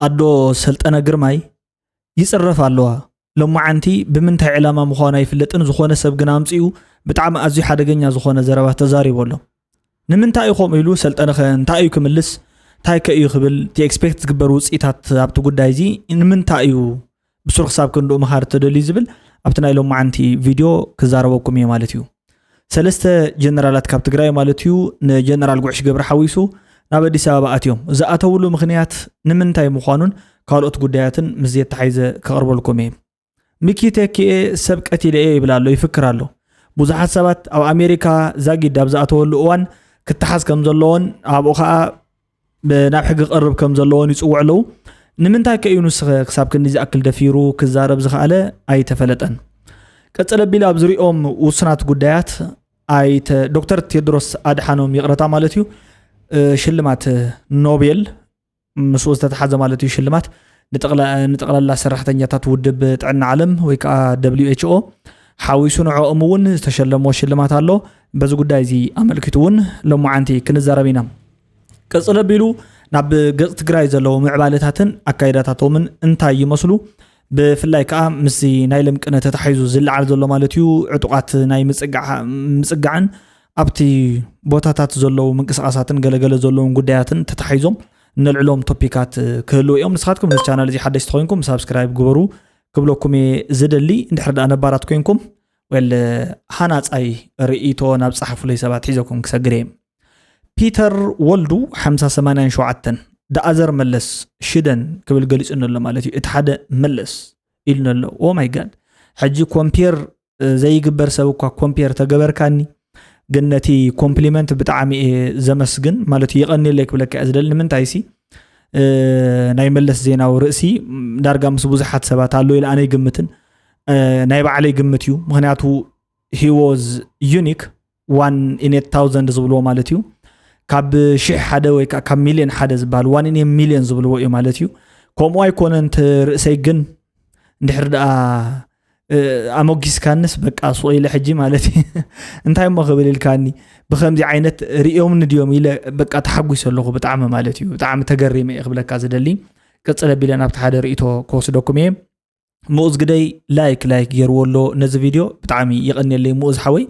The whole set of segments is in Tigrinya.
ኣዶ ሰልጠነ ግርማይ ይጽረፍ ኣለዋ። ሎማዓንቲ ብምንታይ ዕላማ ምዃኑ ኣይፍለጥን፣ ዝኾነ ሰብ ግን ኣምጺኡ ብጣዕሚ ኣዝዩ ሓደገኛ ዝኾነ ዘረባ ተዛሪቡ ኣሎ። ንምንታይ እዩ ከምኡ ኢሉ? ሰልጠነኸ እንታይ እዩ ክምልስ? እንታይ ከ እዩ ክብል? እቲ ኤክስፔክት ዝግበር ውጽኢታት ኣብቲ ጉዳይ እዚ ንምንታይ እዩ ብሱር ክሳብ ክንድኡ ምሃር ተደልዩ ዝብል ኣብቲ ናይ ሎማዓንቲ ቪድዮ ክዛረበኩም እየ ማለት እዩ። ሰለስተ ጀነራላት ካብ ትግራይ ማለት እዩ፣ ንጀነራል ጉዕሽ ገብረ ሓዊሱ ናብ ኣዲስ ኣበባ ኣትዮም። ዝኣተውሉ ምኽንያት ንምንታይ ምዃኑን ካልኦት ጉዳያትን ምስ ዘተሓይዘ ከቕርበልኩም እየ። ሚኪ ቴክኤ ሰብ ቀቲለ እየ ይብል ኣሎ፣ ይፍክር ኣሎ። ብዙሓት ሰባት ኣብ ኣሜሪካ ዛጊድ ኣብ ዝኣተወሉ እዋን ክተሓዝ ከም ዘለዎን ኣብኡ ከዓ ናብ ሕጊ ክቐርብ ከም ዘለዎን ይፅውዑ ኣለዉ። ንምንታይ ከ እዩ ንስኸ ክሳብ ክንዲ ዝኣክል ደፊሩ ክዛረብ ዝኸኣለ ኣይተፈለጠን። ቀፅል ኣቢሉ ኣብ ዝሪኦም ውሱናት ጉዳያት ኣይተ ዶክተር ቴድሮስ ኣድሓኖም ይቕረታ ማለት እዩ ሽልማት ኖቤል ምስኡ ዝተተሓዘ ማለት እዩ ሽልማት ንጠቕላላ ሰራሕተኛታት ውድብ ጥዕና ዓለም ወይ ከዓ ደብሊው ኤች ኦ ሓዊሱ ንዕኦም እውን ዝተሸለሞ ሽልማት ኣሎ። በዚ ጉዳይ እዚ ኣመልኪቱ እውን ሎማዓንቲ ክንዛረብ ኢና። ቀፅል ኣቢሉ ናብ ገፅ ትግራይ ዘለዉ ምዕባለታትን ኣካይዳታቶምን እንታይ ይመስሉ፣ ብፍላይ ከዓ ምስ ናይ ለምቅነ ተታሒዙ ዝለዓል ዘሎ ማለት እዩ ዕጡቓት ናይ ምፅጋዕን ኣብቲ ቦታታት ዘለዉ ምንቅስቃሳትን ገለገለ ዘለዎም ጉዳያትን ተታሒዞም ነልዕሎም ቶፒካት ክህልው እዮም። ንስኻትኩም ነዚ ቻናል እዚ ሓደሽቲ ኮይንኩም ሳብስክራይብ ግበሩ ክብለኩም እየ ዝደሊ። እንድሕር ደኣ ነባራት ኮይንኩም ወል ሃናፃይ ርእይቶ ናብ ፀሓፉለይ ሰባት ሒዘኩም ክሰግር እየ። ፒተር ወልዱ ሓምሳ ሰማንያን ሸውዓተን ደኣዘር መለስ ሽደን ክብል ገሊጹ ነሎ ማለት እዩ። እቲ ሓደ መለስ ኢሉ ነሎ። ኦ ማይ ጋድ። ሕጂ ኮምፔር ዘይግበር ሰብ እኳ ኮምፔር ተገበርካኒ፣ ግን ነቲ ኮምፕሊመንት ብጣዕሚ እየ ዘመስግን ማለት እዩ። የቐንየለይ ክብለካ እየ ዝደሊ። ንምንታይ ሲ ናይ መለስ ዜናዊ ርእሲ ዳርጋ ምስ ብዙሓት ሰባት ኣሎ ኢለ ኣነ ይግምትን ናይ ባዕለይ ግምት እዩ። ምክንያቱ he was unique one in eight thousand ዝብልዎ ማለት እዩ። ካብ ሽሕ ሓደ ወይ ከዓ ካብ ሚልዮን ሓደ ዝበሃል one in a million ዝብልዎ እዩ ማለት እዩ። ከምኡ ኣይኮነን እቲ ርእሰይ ግን እንድሕር ደኣ ኣሞጊስካንስ በቃ ሱቕ ኢለ ሕጂ ማለት እዩ እንታይ እሞ ክብል ኢልካኒ ብከምዚ ዓይነት ርእዮምኒ ድዮም ኢለ በቃ ተሓጒሰ ኣለኹ ብጣዕሚ ማለት እዩ። ብጣዕሚ ተገሪመ እየ ክብለካ ዝደሊ። ቅፅል ኣቢለ ናብቲ ሓደ ርእይቶ ክወስደኩም እየ። ምኡዝ ግደይ ላይክ ላይክ ገይርዎ ኣሎ ነዚ ቪድዮ። ብጣዕሚ ይቐንየለይ ምኡዝ ሓወይ።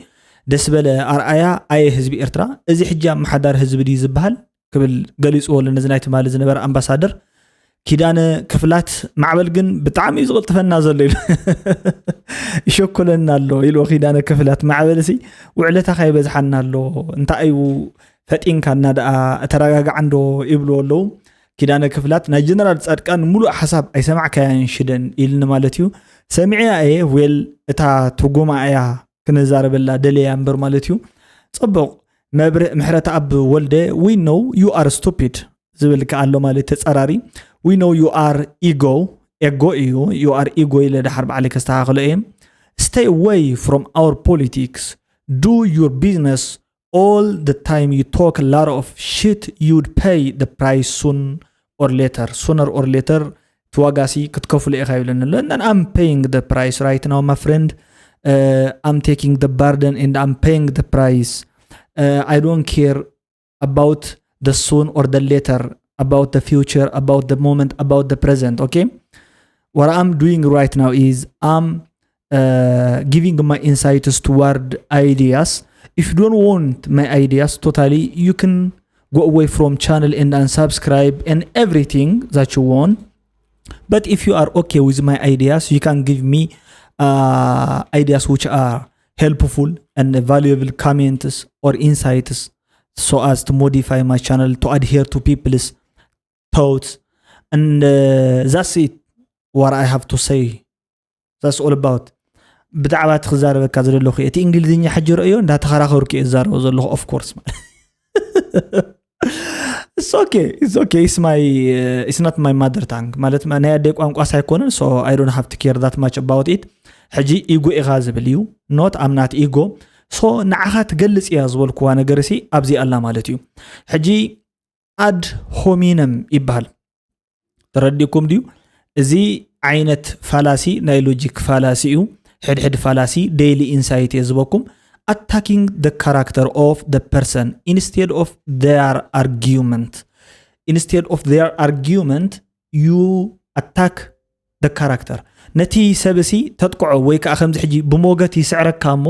ደስ በለ ኣርኣያ ኣየ ህዝቢ ኤርትራ። እዚ ሕጂ ኣመሓዳሪ ህዝቢ ድዩ ዝበሃል ክብል ገሊፅዎ ኣሎ ነዚ ናይ ትማሊ ዝነበረ ኣምባሳደር ኪዳነ ክፍላት። ማዕበል ግን ብጣዕሚ እዩ ዝቕልጥፈና ዘሎ ኢሉ ይሸኩለና ኣሎ ኢልዎ ኪዳነ ክፍላት። ማዕበል ሲ ውዕለታኻ ይበዝሓና ኣሎ እንታይ እዩ ፈጢንካና ደኣ ተረጋጋዕ እንዶ ይብልዎ ኣለዉ። ኪዳነ ክፍላት ናይ ጀነራል ፃድቃን ሙሉእ ሓሳብ ኣይሰማዕካያን ሽደን ኢልኒ ማለት እዩ። ሰሚዐያ እየ ዌል እታ ትርጉማ እያ ክንዛረበላ ደለያ እምበር ማለት እዩ። ፅቡቕ መብርህ ምሕረት ኣብ ወልደ we know you are stupid ዝብል ከኣ ኣሎ ማለት ተፃራሪ we know you are ego ego እዩ you are ego ኢለ ደሓር ባዕለይ ከስተኻኽሎ እየ። Stay away from our politics, do your business. All the time you talk a lot of shit, you'd pay the price soon or later. Sooner or later ትዋጋሲ ክትከፍሉ ኢኻ ይብለኒ ኣሎ። And I'm paying the price right now, my friend. Uh, I'm taking the burden and I'm paying the price. Uh, I don't care about the soon or the later, about the future, about the moment, about the present, okay? What I'm doing right now is I'm uh, giving my insights toward ideas. If you don't want my ideas totally, you can go away from channel and unsubscribe and everything that you want. But if you are okay with my ideas, you can give me uh, ideas which are helpful and valuable comments or insights so as to modify my channel to adhere to people's thoughts. And uh, that's it, what I have to say. That's all about. ብዛዕባ እቲ ክዛረበካ ዝደለኹ እቲ እንግሊዝኛ ሕጂ ረእዮ እንዳተኸራኸርኩ እየ ዝዛረቦ ዘለኹ of course ማለት it's okay, it's okay, it's my uh, it's not my mother tongue ማለት ናይ ኣደይ ቋንቋ ሳይኮነን so I don't have to care that much about it. ሕጂ ኢጎ ኢኻ ዝብል እዩ not I'm not ego. So ንዓኻ ትገልጽ እያ ዝበልኩዋ ነገር ሲ ኣብዚ ኣላ ማለት እዩ። ሕጂ ad hominem ይበሃል። ተረዲእኩም ድዩ? እዚ ዓይነት ፋላሲ ናይ ሎጂክ ፋላሲ እዩ። ሕድሕድ ፋላሲ daily insight እየ ዝበኩም። Attacking the character of the person instead of their argument. Instead of their argument, you attack the character። ነቲ ሰብ እሲ ተጥቅዖ ወይ ከዓ ከምዚ ሕጂ ብሞገት ይስዕረካ እሞ፣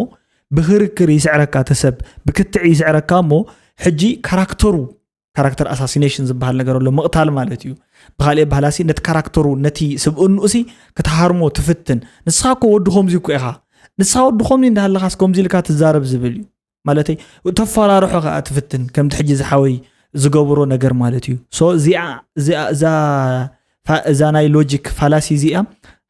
ብክርክር ይስዕረካ፣ እቲ ሰብ ብክትዕ ይስዕረካ እሞ፣ ሕጂ ካራክተሩ፣ ካራክተር ኣሳሲኔሽን ዝበሃል ነገር ኣሎ፣ ምቕታል ማለት እዩ። ብካልእ ባህላሲ ነቲ ካራክተሩ፣ ነቲ ስብእንኡ ሲ ክትሃርሞ ትፍትን። ንስኻ እኮ ወዲ ከምዚ እኮ ኢኻ፣ ንስኻ ወዲ ከምዚ እንዳሃለኻስ ከምዚ ኢልካ ትዛረብ ዝብል እዩ። ማለተይ ተፈራርሖ ከዓ ትፍትን፣ ከምቲ ሕጂ ዝሓወይ ዝገብሮ ነገር ማለት እዩ። So እዚኣ እዚኣ እዛ ፋ- እዛ ናይ ሎጂክ ፋላሲ እዚኣ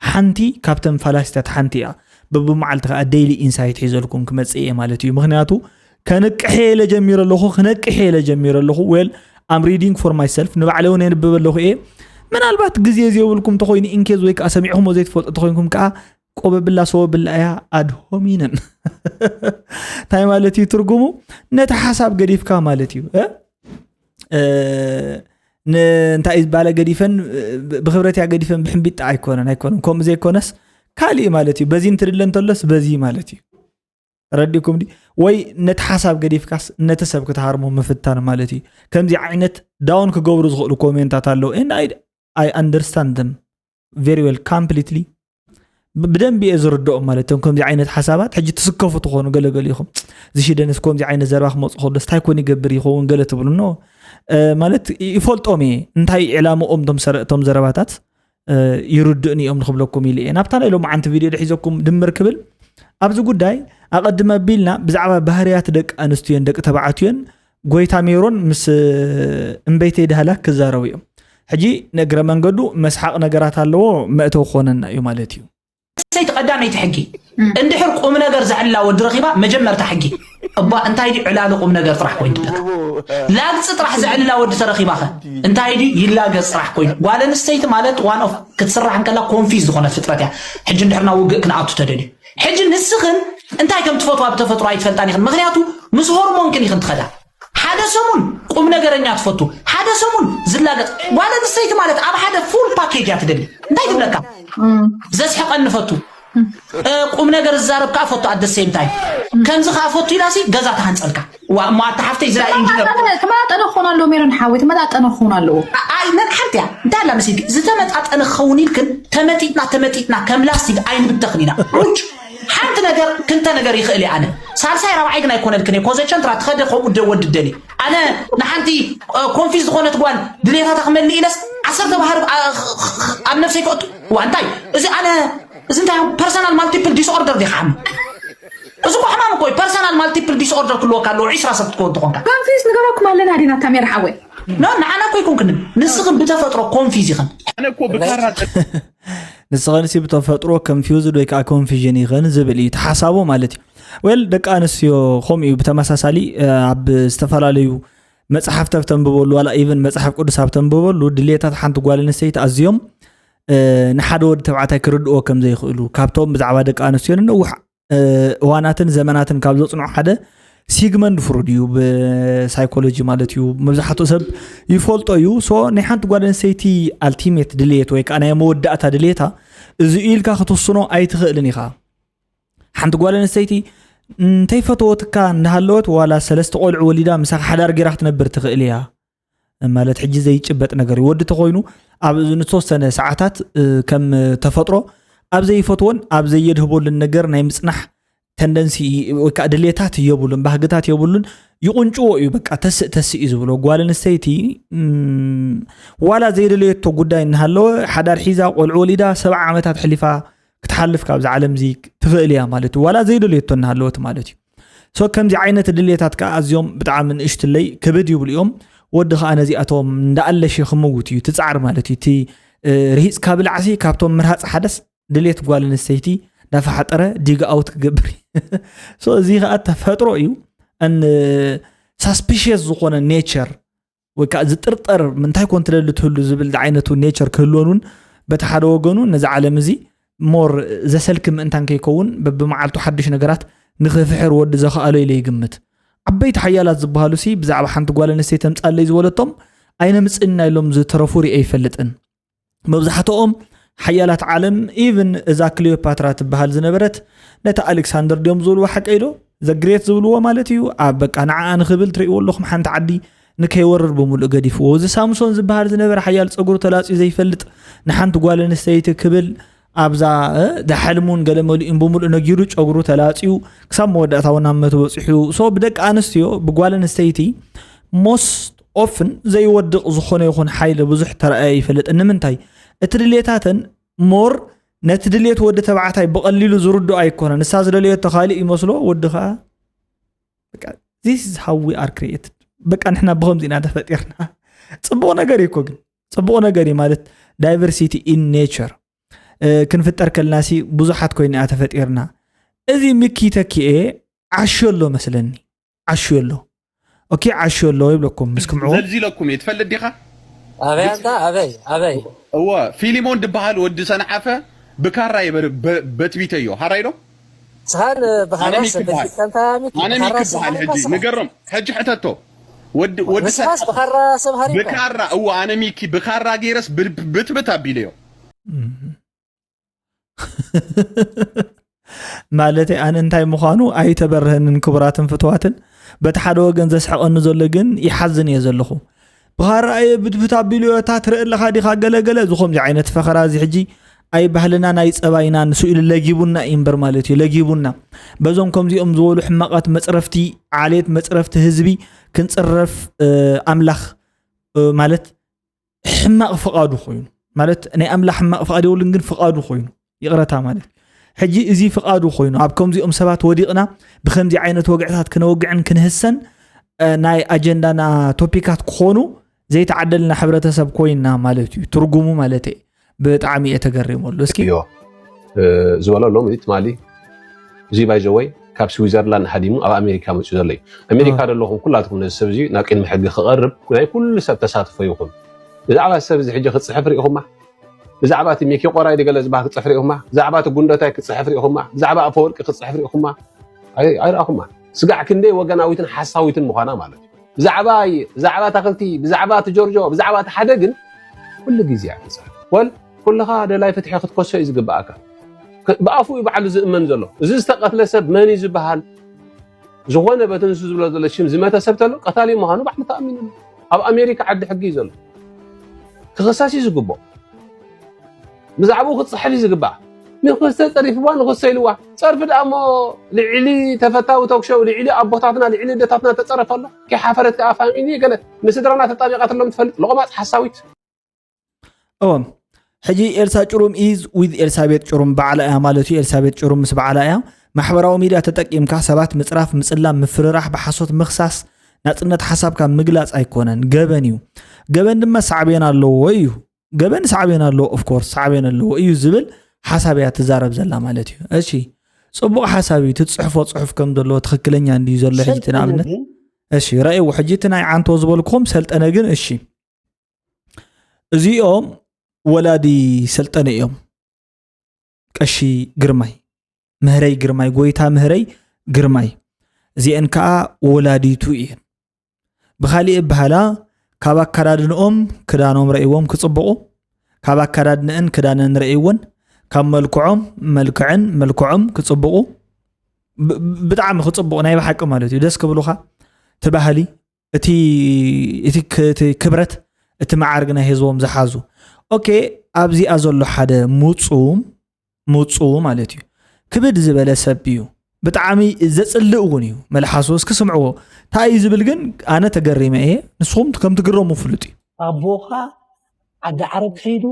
ሓንቲ ካብተን ፋላሲታት ሓንቲ እያ። በብመዓልቲ ከዓ ዴይሊ ኢንሳይት ሒዘልኩም ክመፅእ እየ ማለት እዩ። ምክንያቱ ከንቅሕ ኢለ ጀሚረ ኣለኹ፣ ክነቅሕ ኢለ ጀሚረ ኣለኹ። Well, I'm reading for myself፣ ንባዕለይ እውን የንብብ ኣለኹ እየ። ምናልባት ግዜ ዘይብልኩም ተኮይኑ ኢንኬዝ ወይ ከዓ ሰሚዕኹሞ ዘይትፈልጡ ተኮይንኩም ከዓ ቆበብላ ሰወብላ እያ ኣድሆሚነን። እንታይ ማለት እዩ ትርጉሙ? ነቲ ሓሳብ ገዲፍካ ማለት እዩ። እ? እ፣ ን- እንታይ እዩ ዝበሃለ? ገዲፈን ብ- ብክብረት እያ ገዲፈን፣ ብሕንቢጣ ኣይኮነን፣ ኣይኮነን። ከምኡ ዘይኮነስ ካሊእ ማለት እዩ። በዚ እንትድለ እንተሎስ በዚ ማለት እዩ። ረዲኩም ዲ? ወይ ነቲ ሓሳብ ገዲፍካስ ነቲ ሰብ ክትሃርሞ ምፍታን ማለት እዩ። ከምዚ ዓይነት ዳውን ክገብሩ ዝኽእሉ ኮሜንታት ኣለዉ። And I, I understand them very well, completely። ብ- ብደንቢ እየ ዝርድኦም ማለት እዮም። ከምዚ ዓይነት ሓሳባት ሕጂ ትስከፉ ትኾኑ ገለገለ ኢኹም። ዝሽደንስ ከምዚ ዓይነት ዘረባ ክመፁ ከሎስ እንታይ ኮን ይገብር ይኸውን ገለ ትብሉ ኖ። እ፣ ማለት ይፈልጦም እየ እንታይ ዕላምኦም እቶም ሰረ- እቶም ዘረባታት እ፣ ይርድእኒ እዮም ንኽብለኩም ኢሉ እየ ናብታ ናይ ሎማዓንቲ ቪድዮ ድሒዘኩም ድምር ክብል። ኣብዚ ጉዳይ ኣቐድም ኣቢልና ብዛዕባ ባህርያት ደቂ ኣንስትዮን ደቂ ተባዕትዮን ጎይታ ሜሮን ምስ እምበይተይ ዳህላክ ክዛረቡ እዮም። ሕጂ ንእግረ መንገዱ መስሓቕ ነገራት ኣለዎ፣ መእተዊ ክኾነና እዩ ማለት እዩ። ሰይቲ ቀዳመይቲ ሕጊ እንድሕር ቁም ነገር ዘዕላ ወዲ ረኺባ መጀመርታ ሕጊ እባ እንታይ ድዩ ዕላሉ ቁም ነገር ጥራሕ ኮይኑ ትብለካ። ላግፂ ጥራሕ ዘዕላ ወዲ ተረኺባኸ እንታይ ድዩ ይላገፅ ጥራሕ ኮይኑ። ጓል ኣንስተይቲ ማለት ዋን ኦፍ ክትስራሕ እንከላ ኮንፊዝ ዝኾነት ፍጥረት እያ። ሕጂ እንድሕርና ውግእ ክንኣቱ ተደልዩ ሕጂ ንስኽን እንታይ ከም ትፈትዋ ብተፈጥሮ ኣይትፈልጣን ኢኽን። ምክንያቱ ምስ ሆርሞንክን ኢኽን ትኸዳ። ሓደ ሰሙን ቁም ነገረኛ ትፈቱ፣ ሓደ ሰሙን ዝላገፅ። ጓል ኣንስተይቲ ማለት ኣብ ሓደ ፉል ፓኬጅ እያ ትደሊ። እንታይ ትብለካ? ዘስሕቐኒ ፈቱ፣ እ፣ ቁም ነገር ዝዛረብ ከዓ ፈቱ። ኣደሴም ታይም ከምዚ ከዓ ፈቱ ኢላሲ ገዛ ትሃንፀልካ። ዋ እሞ ኣታ ሓፍተይ ዝላ ኢንጂነር ተመጣጠነ ክኾን ኣለዎ። ሜሮን ሓወይ ተመጣጠነ ክኾን ኣለዎ። ኣይ ነን ሓንቲ እያ። እንታይ ኣላ መሲልኪ? ዝተመጣጠነ ክኸውን ኢልክን ተመጢጥና ተመጢጥና ከም ላስቲክ ኣይንብተኽን ኢና። ሩጭ ሓንቲ ነገር ክልተ ነገር ይኽእል እየ ኣነ። ሳልሳይ ራብዓይ ግን ኣይኮነልክን እየ። ኮዘቸንትራ ትኸደ ከምኡ ደ ወዲ ደሊ ኣነ ንሓንቲ ኮንፊዝ ዝኾነት ጓል ድሌታታ ክመልእ ኢለስ ዓሰርተ ባህር ኣብ ነፍሰይ ከእቱ። ዋ እንታይ እዚ ኣነ እዚ እንታይ ፐርሰናል ማልቲፕል ዲስኦርደር ዲኻ ሓሚ? እዚ እኮ ሕማም እኮ እዩ። ፐርሰናል ማልቲፕል ዲስኦርደር ክልወካ ኣለዎ ዒስራ ሰብ ክትኮን ተኾንካ። ኮንፊዝ ንገረኩም ኣለና ዲና ታሜር ሓወይ። ኖ ንዓና እኮ ይኮንክን ንስኽን ብተፈጥሮ ኮንፊዝ ይኽን። ኣነ እኮ ብካራ ንስኽንሲ ብተፈጥሮ ኮንፊውዝድ ወይ ከዓ ኮንፊዥን ይኽን ዝብል እዩ ተሓሳቦ ማለት እዩ። ዌል ደቂ ኣንስትዮ ከምኡ እዩ። ብተመሳሳሊ እ፣ ኣብ ዝተፈላለዩ መፅሓፍቲ ኣብ ተንብበሉ ዋላ ኢቨን መፅሓፍ ቅዱስ ኣብ ተንብበሉ ድሌታት ሓንቲ ጓል ኣንስተይቲ ኣዝዮም እ፣ ንሓደ ወዲ ተባዕታይ ክርድእዎ ከም ዘይኽእሉ ካብቶም ብዛዕባ ደቂ ኣንስትዮ ንነዊሕ እ፣ እዋናትን ዘመናትን ካብ ዘፅንዑ ሓደ ሲግመንድ ፍሩድ እዩ። ብሳይኮሎጂ ማለት እዩ። መብዛሕትኡ ሰብ ይፈልጦ እዩ። ሶ ናይ ሓንቲ ጓል ኣንስተይቲ ኣልቲሜት ድልየት ወይ ከዓ ናይ መወዳእታ ድልየታ እዚ ኢልካ ክትውስኖ ኣይትኽእልን ኢኻ። ሓንቲ ጓል ኣንስተይቲ እንተይፈተወትካ እንዳሃለወት ዋላ ሰለስተ ቆልዑ ወሊዳ ምሳኻ ሓዳር ጌራ ክትነብር ትኽእል እያ። ማለት ሕጂ ዘይጭበጥ ነገር እዩ። ወዲ ተኾይኑ ኣብ ዝተወሰነ ሰዓታት እ፣ ከም ተፈጥሮ ኣብ ዘይፈትዎን ኣብ ዘየድህበሉን ነገር ናይ ምፅናሕ ተንደንሲ ወይ ከዓ ድሌታት የብሉን፣ ባህግታት የብሉን። ይቁንጭዎ እዩ በቃ ተስእ ተስእ እዩ ዝብሎ። ጓል ኣንስተይቲ እም፣ ዋላ ዘይደለየቶ ጉዳይ እናሃለወ ሓዳር ሒዛ ቆልዑ ወሊዳ ሰብዓ ዓመታት ሕሊፋ ክትሓልፍ ካብዚ ዓለም እዚ ትኽእል እያ ማለት እዩ። ዋላ ዘይደለየቶ እናሃለወት ማለት እዩ። ሶ ከምዚ ዓይነት ድሌታት ከዓ ኣዝዮም ብጣዕሚ ንእሽትለይ ክብድ ይብሉ እዮም። ወዲ ከዓ ነዚኣቶም እንዳኣለሸ ክምውት እዩ ትፃዕር ማለት እዩ። እቲ እ፣ ርሂፅካ ብላዕሲ ካብቶም ምርሃፅ ሓደስ ድሌት ጓል ኣንስተይቲ እንዳፈሓጠረ ዲግ ኣውት ክገብር እዩ። ሶ እዚ ከዓ ተፈጥሮ እዩ። ን ሳስፒሽየስ ዝኾነ ኔቸር ወይ ከዓ ዝጥርጠር ምንታይ ኮን ትደሊ ትህሉ ዝብል ዝዓይነቱ ኔቸር ክህልወን እውን በቲ ሓደ ወገኑ ነዚ ዓለም እዚ ሞር ዘሰልኪ ምእንታን ከይከውን በብመዓልቱ ሓድሽ ነገራት ንኽፍሕር ወዲ ዘኽኣሎ ኢለ ይግምት። ዓበይቲ ሓያላት ዝበሃሉ ሲ ብዛዕባ ሓንቲ ጓል ኣንስተይቲ ተምፃለይ ዝበለቶም ኣይነምፅእና ኢሎም ዝተረፉ ሪኤ ይፈልጥን። መብዛሕትኦም ሓያላት ዓለም ኢቭን እዛ ክሊዮፓትራ ትበሃል ዝነበረት ነቲ ኣሌክሳንደር ድዮም ዝብልዎ ሓቀይ ዶ ዘግሬት ዝብልዎ ማለት እዩ ኣብ በቃ ንዓኣ ንኽብል ትርእይዎ ኣለኹም ሓንቲ ዓዲ ንከይወርድ ብምሉእ ገዲፍዎ። እዚ ሳምሶን ዝበሃል ዝነበረ ሓያል ጸጉሩ ተላጽዩ ዘይፈልጥ ንሓንቲ ጓል ኣንስተይቲ ክብል ኣብዛ ዳሕልሙን ገለ መሊኡን ብምሉእ ነጊሩ ጨጉሩ ተላጽዩ ክሳብ መወዳእታ እውን ኣብ መት በፂሑ። ሶ ብደቂ ኣንስትዮ ብጓል ኣንስተይቲ most often ዘይወድቕ ዝኾነ ይኹን ሓይሊ ብዙሕ ተረኣየ ይፈልጥ። ንምንታይ? እቲ ድሌታተን ሞር ነቲ ድሌት ወዲ ተባዕታይ ብቐሊሉ ዝርድኦ ኣይኮነን። ንሳ ዝደለየቶ ካልእ ይመስሎ፣ ወዲ ከዓ በቃ this is how we are created። በቃ ንሕና ብኸምዚ ኢና ተፈጢርና። ፅቡቕ ነገር እዩ እኮ ግን፣ ፅቡቕ ነገር እዩ ማለት diversity in nature። ክንፍጠር ከልና ሲ ብዙሓት ኮይና ተፈጢርና። እዚ ሚኪ ተኪኤ ዓሹ ኣሎ መስለኒ፣ ዓሹ ኣሎ። ኦኬ፣ ዓሹ ኣሎ ይብለኩም ምስ ክምዕዎ። ዘልዚለኩም እየ ትፈልጥ ዲኻ? ኣበይ ኣንታ ኣበይ ኣበይ እወ፣ ፊሊሞን ድበሃል ወዲ ሰንዓፈ ብካራ እየ በር- በ- በትቢተዮ ሃራይ ዶ? ስኻን ብኻራ ኣነ ሚኪ ሰበይቲ በሃል። ከንታ ሚኪ ኣነ ብኻራ ሚኪ በሃል ሰበይቲ ሕጂ ከንታ ንገሮም። ሕጂ ሕተቶ። ወዲ ወዲ ንስኻስ ብኻራ ሰብ ሃሪካ ብካራ እወ፣ ኣነ ሚኪ ብካራ ገይረስ ብ- ብትብት ኣቢለዮ። ማለተይ ኣነ እንታይ ምዃኑ ኣይተበርሀንን። ክቡራትን ፍትዋትን፣ በቲ ሓደ ወገን ዘስሕቐኒ ዘሎ ግን ይሓዝን እየ ዘለኹ። ብኻራ እየ ብትብት ኣቢሉ እታ ትርኢ ኣለኻ ዲኻ ገለገለ፣ እዚ ከምዚ ዓይነት ፈኸራ እዚ ሕጂ ኣይ ባህልና ናይ ጸባይና ንስኡ ኢሉ ለጊቡና እዩ እምበር ማለት እዩ፣ ለጊቡና። በዞም ከምዚኦም ዝበሉ ሕማቓት መጽረፍቲ ዓሌት፣ መጽረፍቲ ህዝቢ ክንጽረፍ ኣምላኽ ማለት ሕማቕ ፍቓዱ ኮይኑ ማለት ናይ ኣምላኽ ሕማቕ ፍቓድ የብሉን ግን ፍቓዱ ኮይኑ ይቕረታ ማለት ሕጂ እዚ ፍቓዱ ኮይኑ ኣብ ከምዚኦም ሰባት ወዲቕና ብከምዚ ዓይነት ወግዕታት ክነወግዕን ክንህሰን ናይ ኣጀንዳና ቶፒካት ክኾኑ ዘይተዓደልና ሕብረተሰብ ኮይና ማለት እዩ ትርጉሙ ማለት ብጣዕሚ እየ ተገሪመሉ እስኪ ዝበሎ ሎም ትማሊ እዚ ባይዘወይ ካብ ስዊዘርላንድ ሃዲሙ ኣብ ኣሜሪካ መፅኡ ዘሎ እዩ ኣሜሪካ ዘለኹም ኩላትኩም ነዚ ሰብ እዚ ናብ ቅድሚ ሕጊ ክቐርብ ናይ ኩሉ ሰብ ተሳትፎ ይኹን ብዛዕባ ሰብ እዚ ሕጂ ክፅሕፍ ርኢኹማ ብዛዕባ እቲ ሚኪ ቆራይ ድገለ ዝበሃል ክፅሕፍ ርኢኹማ ብዛዕባ እቲ ጉንደታይ ክፅሕፍ ርኢኹማ ብዛዕባ ኣፈወርቂ ክፅሕፍ ርኢኹማ ኣይረኣኹማ ስጋዕ ክንደይ ወገናዊትን ሓሳዊትን ምዃና ማለት እዩ ብዛዕባ ብዛዕባ ታክልቲ ብዛዕባ እቲ ጆርጆ ብዛዕባ እቲ ሓደ ግን ኩሉ ግዜ እያ ትፅሕፍ ወል ኩልኻ ደላይ ፍትሒ ክትከሶ እዩ ዝግብኣካ ብኣፉ እዩ ባዕሉ ዝእመን ዘሎ እዚ ዝተቀትለ ሰብ መን እዩ ዝበሃል ዝኾነ በቲ ንሱ ዝብሎ ዘሎ ሽም ዝመተ ሰብ ተሎ ቀታሊ ምዃኑ ባዕሉ ተኣሚኑ ኣብ ኣሜሪካ ዓዲ ሕጊ እዩ ዘሎ ክኽሰስ እዩ ዝግብኦ ብዛዕባኡ ክትፅሕፍ እዩ ዝግባእ ንክስተ ፀሪፍዋ ንክስተ ኢልዋ ፀርፊ ደኣ እሞ ልዕሊ ተፈታዊ ቶክሾው ልዕሊ ኣቦታትና ልዕሊ ደታትና ተፀረፈ ኣሎ ከይሓፈረት ከዓ ፋሚሊ ገለ ንስድራና ተጣቢቃትሎም ትፈልጥ ለቆማፅ ሓሳዊት እወ ሕጂ ኤልሳ ጭሩም is with ኤልሳቤጥ ጭሩም በዓላ እያ ማለት እዩ ኤልሳቤጥ ጭሩም ምስ በዓላ እያ ማሕበራዊ ሚድያ ተጠቂምካ ሰባት ምፅራፍ ምፅላም ምፍርራሕ ብሓሶት ምክሳስ ናፅነት ሓሳብካ ምግላፅ ኣይኮነን ገበን እዩ ገበን ድማ ሳዕቤን ኣለዎ እዩ ገበን ሳዕቤን ኣለዎ of course ሳዕቤን ኣለዎ እዩ ዝብል ሓሳብ እያ ትዛረብ ዘላ ማለት እዩ እሺ ፅቡቕ ሓሳብ እዩ ትፅሕፎ ፅሑፍ ከም ዘለዎ ትኽክለኛ እንድዩ ዘሎ ሕጂ እቲ ንኣብነት እሺ ረእይዎ ሕጂ እቲ ናይ ዓንቶ ዝበልኩም ሰልጠነ ግን እሺ እዚኦም ወላዲ ሰልጠነ እዮም ቀሺ ግርማይ ምህረይ ግርማይ ጎይታ ምህረይ ግርማይ እዚአን ከዓ ወላዲቱ እየን ብኻሊእ በሃላ ካብ ኣከዳድንኦም ክዳኖም ረእይዎም ክፅብቑ ካብ ኣከዳድንአን ክዳነን ረእይወን ካብ መልክዖም መልክዕን መልክዖም ክፅብቑ ብጣዕሚ ክፅብቑ ናይ ብሓቂ ማለት እዩ ደስ ክብሉኻ እቲ ባህሊ እቲ እቲ ክብረት እቲ መዓርግ ናይ ህዝቦም ዝሓዙ ኦኬ ኣብዚኣ ዘሎ ሓደ ሙፁም ሙፁ ማለት እዩ ክብድ ዝበለ ሰብ እዩ ብጣዕሚ ዘፅልእ እውን እዩ መልሓሱ እስኪ ስምዕዎ እንታይ እዩ ዝብል ግን ኣነ ተገሪመ እየ ንስኹም ከም ትግረሙ ፍሉጥ እዩ ኣቦኻ ዓዲ ዓረብ ከይዱ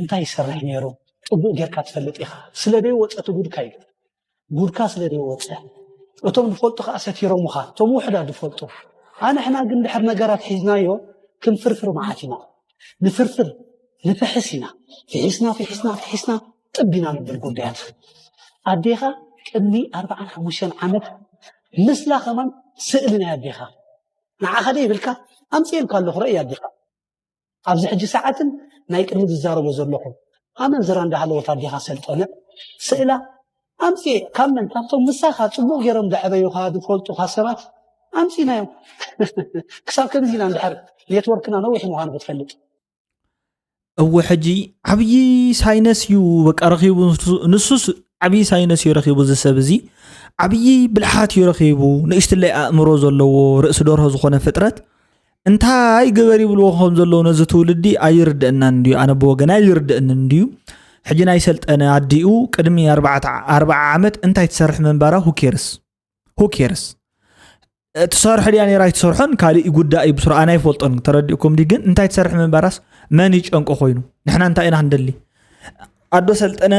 እንታይ ይሰርሕ ነይሩ ፅቡቅ ጌርካ ትፈልጥ ኢኻ ስለ ደይ ወፀ እቲ ጉድካ እዩ ጉድካ ስለ ደይ ወፀ እቶም ዝፈልጡ ከዓ ሰቲሮምኻ እቶም ውሕዳት ዝፈልጡ ኣንሕና ግን ድሕር ነገራት ሒዝናዮ ክንፍርፍር መዓት ኢና ንፍርፍር ንፍሕስ ኢና ፍሒስና ፍሒስና ፍሒስና ጥብ ኢና ንብል ጉዳያት ኣዴኻ ቅድሚ ኣርባዓን ሓሙሽተን ዓመት ምስላ ከማን ስእሊ ናይ ኣዴኻ ንዓኻ ደ ይብልካ ኣምፅኤልካ ኣለኹ ረእይ ኣዴኻ ኣብዚ ሕጂ ሰዓትን ናይ ቅድሚ ዝዛረቦ ዘለኹ ኣመንዝራ እንዳሃለወት ኣዴኻ ሰልጠነ ስእላ ኣምፅኤ ካብ መን ካብቶም ምሳኻ ፅቡቅ ገይሮም ዘዕበዩኻ ዝፈልጡኻ ሰባት ኣምፂናዮም ክሳብ ከምዚ ኢና እንድሕር ኔትወርክና ነዊሕ ምዃኑ ክትፈልጥ እወ ሕጂ ዓብዪ ሳይነስ እዩ በቃ ረኺቡ ንሱስ ዓብዪ ሳይነስ እዩ ረኺቡ እዚ ሰብ እዚ ዓብዪ ብልሓት እዩ ረኺቡ ንእሽትለይ ኣእምሮ ዘለዎ ርእሲ ደርሆ ዝኾነ ፍጥረት እንታይ ግበር ይብልዎ ከም ዘለዉ ነዚ ትውልዲ ኣይርድአናን እንድዩ። ኣነ ብወገን ኣይርድአን እንድዩ። ሕጂ ናይ ሰልጠነ ኣዲኡ ቅድሚ ኣርባዓ ዓመት እንታይ ትሰርሕ ምንባራ ሁኬርስ ሁኬርስ ትሰርሖ ድያ ነራ ኣይትሰርሖን ካልእ ጉዳይ እዩ። ብስሩ ኣነ ኣይፈልጦን። ተረዲእኩም ዲ ግን እንታይ ትሰርሕ ምንባራስ መን ይጨንቆ ኮይኑ? ንሕና እንታይ ኢና ክንደሊ? ኣዶ ሰልጠነ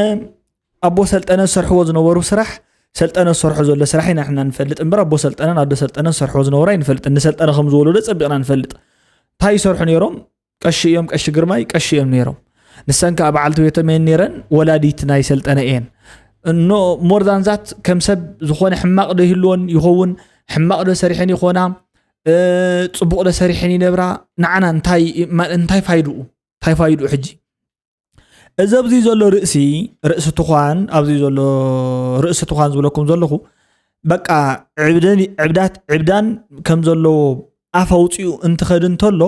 ኣቦ ሰልጠነ ዝሰርሕዎ ዝነበሩ ስራሕ ሰልጠነ ዝሰርሖ ዘሎ ስራሕ ኢና ንሕና ንፈልጥ እምበር ኣቦ ሰልጠነን ኣዶ ሰልጠነ ዝሰርሕዎ ዝነበሩ ኣይንፈልጥን። ንሰልጠነ ከም ዝወለዶ ጸቢቕና ንፈልጥ። እንታይ ይሰርሑ ነይሮም? ቀሺ እዮም፣ ቀሺ ግርማይ ቀሺ እዮም ነይሮም። ንሰን ከዓ በዓልቲ ቤቶም እየን ነይረን፣ ወላዲት ናይ ሰልጠነ እየን። እኖ ሞርዛንዛት ከም ሰብ ዝኾነ ሕማቕ ዶ ይህልወን ይኸውን፣ ሕማቕ ዶ ሰሪሐን ይኾና፣ ጽቡቕ ዶ ሰሪሐን ይነብራ፣ ንዓና እንታይ ፋይድኡ? እንታይ ፋይድኡ ሕጂ? እዚ ኣብዚ ዘሎ ርእሲ ርእሲ ትኳን ኣብዚ ዘሎ ርእሲ ትኳን ዝብለኩም ዘለኹ በቃ ዕብዳን ዕብዳት ዕብዳን ከም ዘለዎ ኣፍ ኣውፅኡ እንትኸድ እንተሎ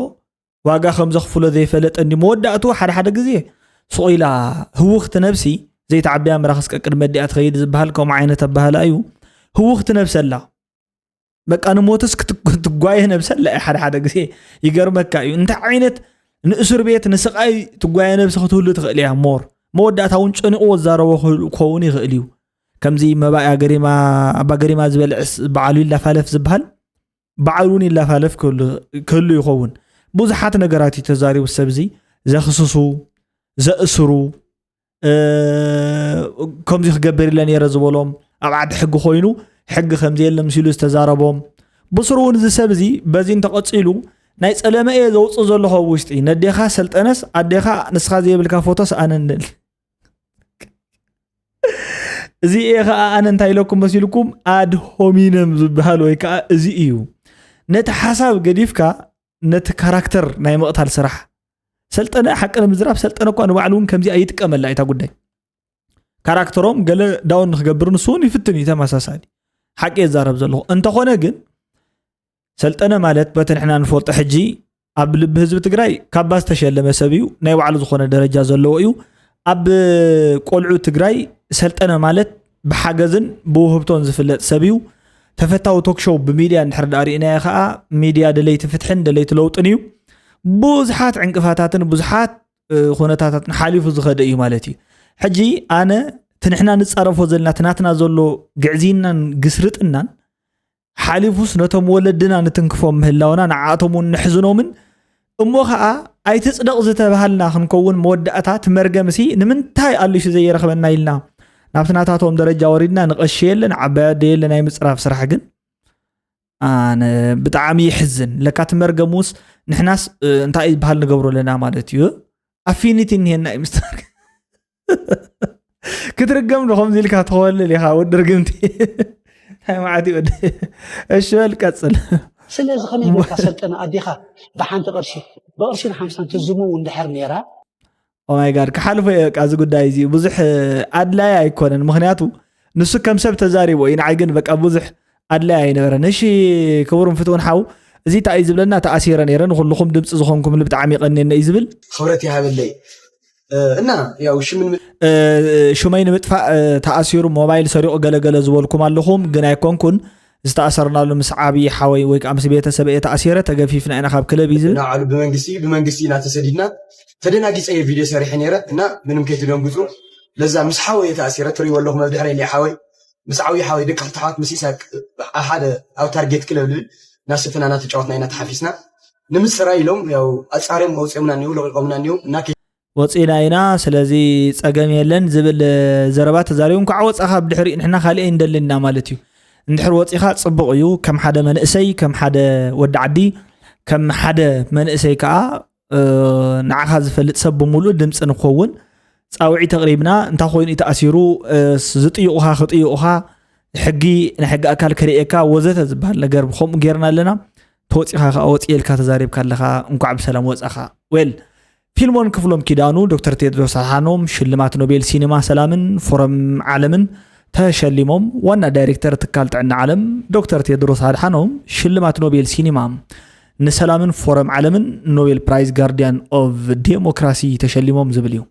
ዋጋ ከም ዘኽፍሎ ዘይፈለጠ እንዲ መወዳእቱ ሓደ ሓደ ግዜ ስቕ ኢላ ህውኽቲ ነብሲ ዘይተዓብያ ምራኽስ ቀቅድመ ኣዲኣ ትኸይድ ዝበሃል ከምኡ ዓይነት ኣባህላ እዩ። ህውኽቲ ነብሲ ኣላ በቃ ንሞትስ ክትጓየ ነብሲ ኣላ እያ ሓደ ሓደ ግዜ ይገርመካ እዩ እንታይ ዓይነት ንእሱር ቤት ንስቓይ ትጓየ ነብሲ ክትህሉ ትኽእል እያ ሞር መወዳእታ እውን ጨኒቑዎ ዝዛረቦ ክኸውን ይኽእል እዩ ከምዚ መባእያ ገሪማ ኣባ ገሪማ ዝበልዕስ በዓሉ ይላፋለፍ ዝበሃል በዓል እውን ይላፋለፍ ክህሉ ይኸውን ብዙሓት ነገራት እዩ ተዛሪቡ ሰብዚ ዘኽስሱ ዘእስሩ ከምዚ ክገብር ኢለ ነይረ ዝበሎም ኣብ ዓዲ ሕጊ ኮይኑ ሕጊ ከምዚ የለ ምስ ኢሉ ዝተዛረቦም ብስሩ እውን እዚ ሰብ እዚ በዚ እንተቐፂሉ ናይ ፀለመ እየ ዘውፅእ ዘለኹ ኣብ ውሽጢ ነዴኻ ሰልጠነስ ኣዴኻ ንስኻ ዘይብልካ ፎቶስ ኣነ ንል እዚ እየ ከዓ ኣነ እንታይ ኢለኩም መሲልኩም ኣድሆሚነም ዝበሃል ወይ ከዓ እዚ እዩ ነቲ ሓሳብ ገዲፍካ ነቲ ካራክተር ናይ ምቕታል ስራሕ ሰልጠነ ሓቂ ንምዝራብ ሰልጠነ እኳ ንባዕሉ እውን ከምዚኣ ይጥቀመላ እታ ጉዳይ ካራክተሮም ገለ ዳውን ንክገብር ንሱ እውን ይፍትን እዩ ተመሳሳሊ ሓቂ የዛረብ ዘለኹ እንተኾነ ግን ሰልጠነ ማለት በቲ ንሕና ንፈልጦ ሕጂ ኣብ ልቢ ህዝቢ ትግራይ ካባ ዝተሸለመ ሰብ እዩ ናይ ባዕሉ ዝኾነ ደረጃ ዘለዎ እዩ ኣብ ቆልዑ ትግራይ ሰልጠነ ማለት ብሓገዝን ብውህብቶን ዝፍለጥ ሰብ እዩ ተፈታዊ ቶክሾው ብሚድያ እንድሕር ዳኣ ርኢናዮ ከዓ ሚድያ ደለይቲ ፍትሕን ደለይቲ ለውጥን እዩ ብዙሓት ዕንቅፋታትን ብዙሓት ኩነታታትን ሓሊፉ ዝኸደ እዩ ማለት እዩ ሕጂ ኣነ እቲ ንሕና ንፃረፎ ዘለና እቲ ናትና ዘሎ ግዕዝይናን ግስርጥናን ሓሊፉስ ነቶም ወለድና ንትንክፎም ምህላውና ንዓኣቶም እውን ንሕዝኖምን እሞ ኸዓ ኣይትፅደቕ ዝተባሃልና ክንከውን መወዳእታ ትመርገምሲ ንምንታይ ኣልሹ ዘይረኽበና ኢልና ናብቲ ናታቶም ደረጃ ወሪድና ንቐሺ የለ ንዓባይ ኣደ የለ ናይ ምፅራፍ ስራሕ ግን ኣነ ብጣዕሚ ይሕዝን ለካ ትመርገሙስ ንሕናስ እንታይ ዝበሃል ንገብሮ ኣለና ማለት እዩ ኣፊኒቲ እኒሄና እዩ ምስተር ክትርገም ዶ ከምዚ ኢልካ ትኸወልል ኢኻ ወዲ ርግምቲ እንታይ መዓት እዩ ወዲ እሺ በል ቀፅል ስለዚ ከመይ ጌርካ ሰልጠነ ኣዴኻ ብሓንቲ ቅርሺ ብቅርሺን ሓምሳን ትዝሙ እንድሕር ነይራ ኦማይ ጋድ ክሓልፎ እየ በቃ እዚ ጉዳይ እዚ ብዙሕ ኣድላይ ኣይኮነን ምክንያቱ ንሱ ከም ሰብ ተዛሪቦ እዩ ንዓይ ግን በቃ ብዙሕ ኣድላይ ኣይነበረን እሺ ክቡርን ፍትውን ሓው እዚ እንታይ እዩ ዝብለና ተኣሲረ ነይረ ንኩልኹም ድምፂ ዝኾንኩምሉ ብጣዕሚ ይቀንየኒ እዩ ዝብል ክብረት ይሃበለይ እና ያው ሽምን ሹመይ ንምጥፋእ ተኣሲሩ ሞባይል ሰሪቑ ገለገለ ዝበልኩም ኣለኹም ግን ኣይኮንኩን ዝተኣሰርናሉ ምስ ዓብዪ ሓወይ ወይ ከዓ ምስ ቤተሰብ እየ ተኣሲረ ተገፊፍና ኢና ካብ ክለብ እዩ ዝብል ናዕሉ ብመንግስቲ ብመንግስቲ ኢና ተሰዲድና ተደናጊፀ እየ ቪድዮ ሰሪሐ ነይረ እና ምንም ከይትደንግፁ ለዛ ምስ ሓወይ እየ ተኣሲረ ትሪእዎ ኣለኹም ኣብ ድሕረይ እኒኦ ሓወይ ምስ ዓብዪ ሓወይ ደቂ ክልተ ሓዋት ምስ ኢሳቅ ኣብ ሓደ ኣብ ታርጌት ክለብ ልብል እናሰተና እናተጫወትና ኢና ተሓፊስና ንምፅራይ ኢሎም ያው ኣፃርዮም ኣውፅኦምና እኒው ለቂቆምና እኒው እና ወፂና ኢና ስለዚ ፀገም የለን ዝብል ዘረባ ተዛሪቡ እንኳዕ ወፃኻ ብድሕሪኡ ንሕና ካሊእ ኣይንደልን ኢና ማለት እዩ እንድሕር ወፂኻ ፅቡቕ እዩ ከም ሓደ መንእሰይ ከም ሓደ ወዲ ዓዲ ከም ሓደ መንእሰይ ከዓ ንዓኻ ዝፈልጥ ሰብ ብምሉእ ድምፂ ንክኸውን ፃውዒት ኣቕሪብና እንታይ ኮይኑ ተኣሲሩ ዝጥይቑኻ ክጥይቑኻ ሕጊ ናይ ሕጊ ኣካል ክርእየካ ወዘተ ዝበሃል ነገር ብከምኡ ጌርና ኣለና ተወፂኻ ከዓ ወፂ ኢልካ ተዛሪብካ ኣለኻ እንኳዕ ብሰላም ወፃኻ well ፊልሞን ክፍሎም ኪዳኑ ዶክተር ቴድሮስ ኣድሓኖም ሽልማት ኖቤል ሲኒማ ሰላምን ፎረም ዓለምን ተሸሊሞም ዋና ዳይሬክተር ትካል ጥዕና ዓለም ዶክተር ቴድሮስ ኣድሓኖም ሽልማት ኖቤል ሲኒማ ንሰላምን ፎረም ዓለምን ኖቤል ፕራይዝ ጋርዲያን ኦቭ ዴሞክራሲ ተሸሊሞም ዝብል እዩ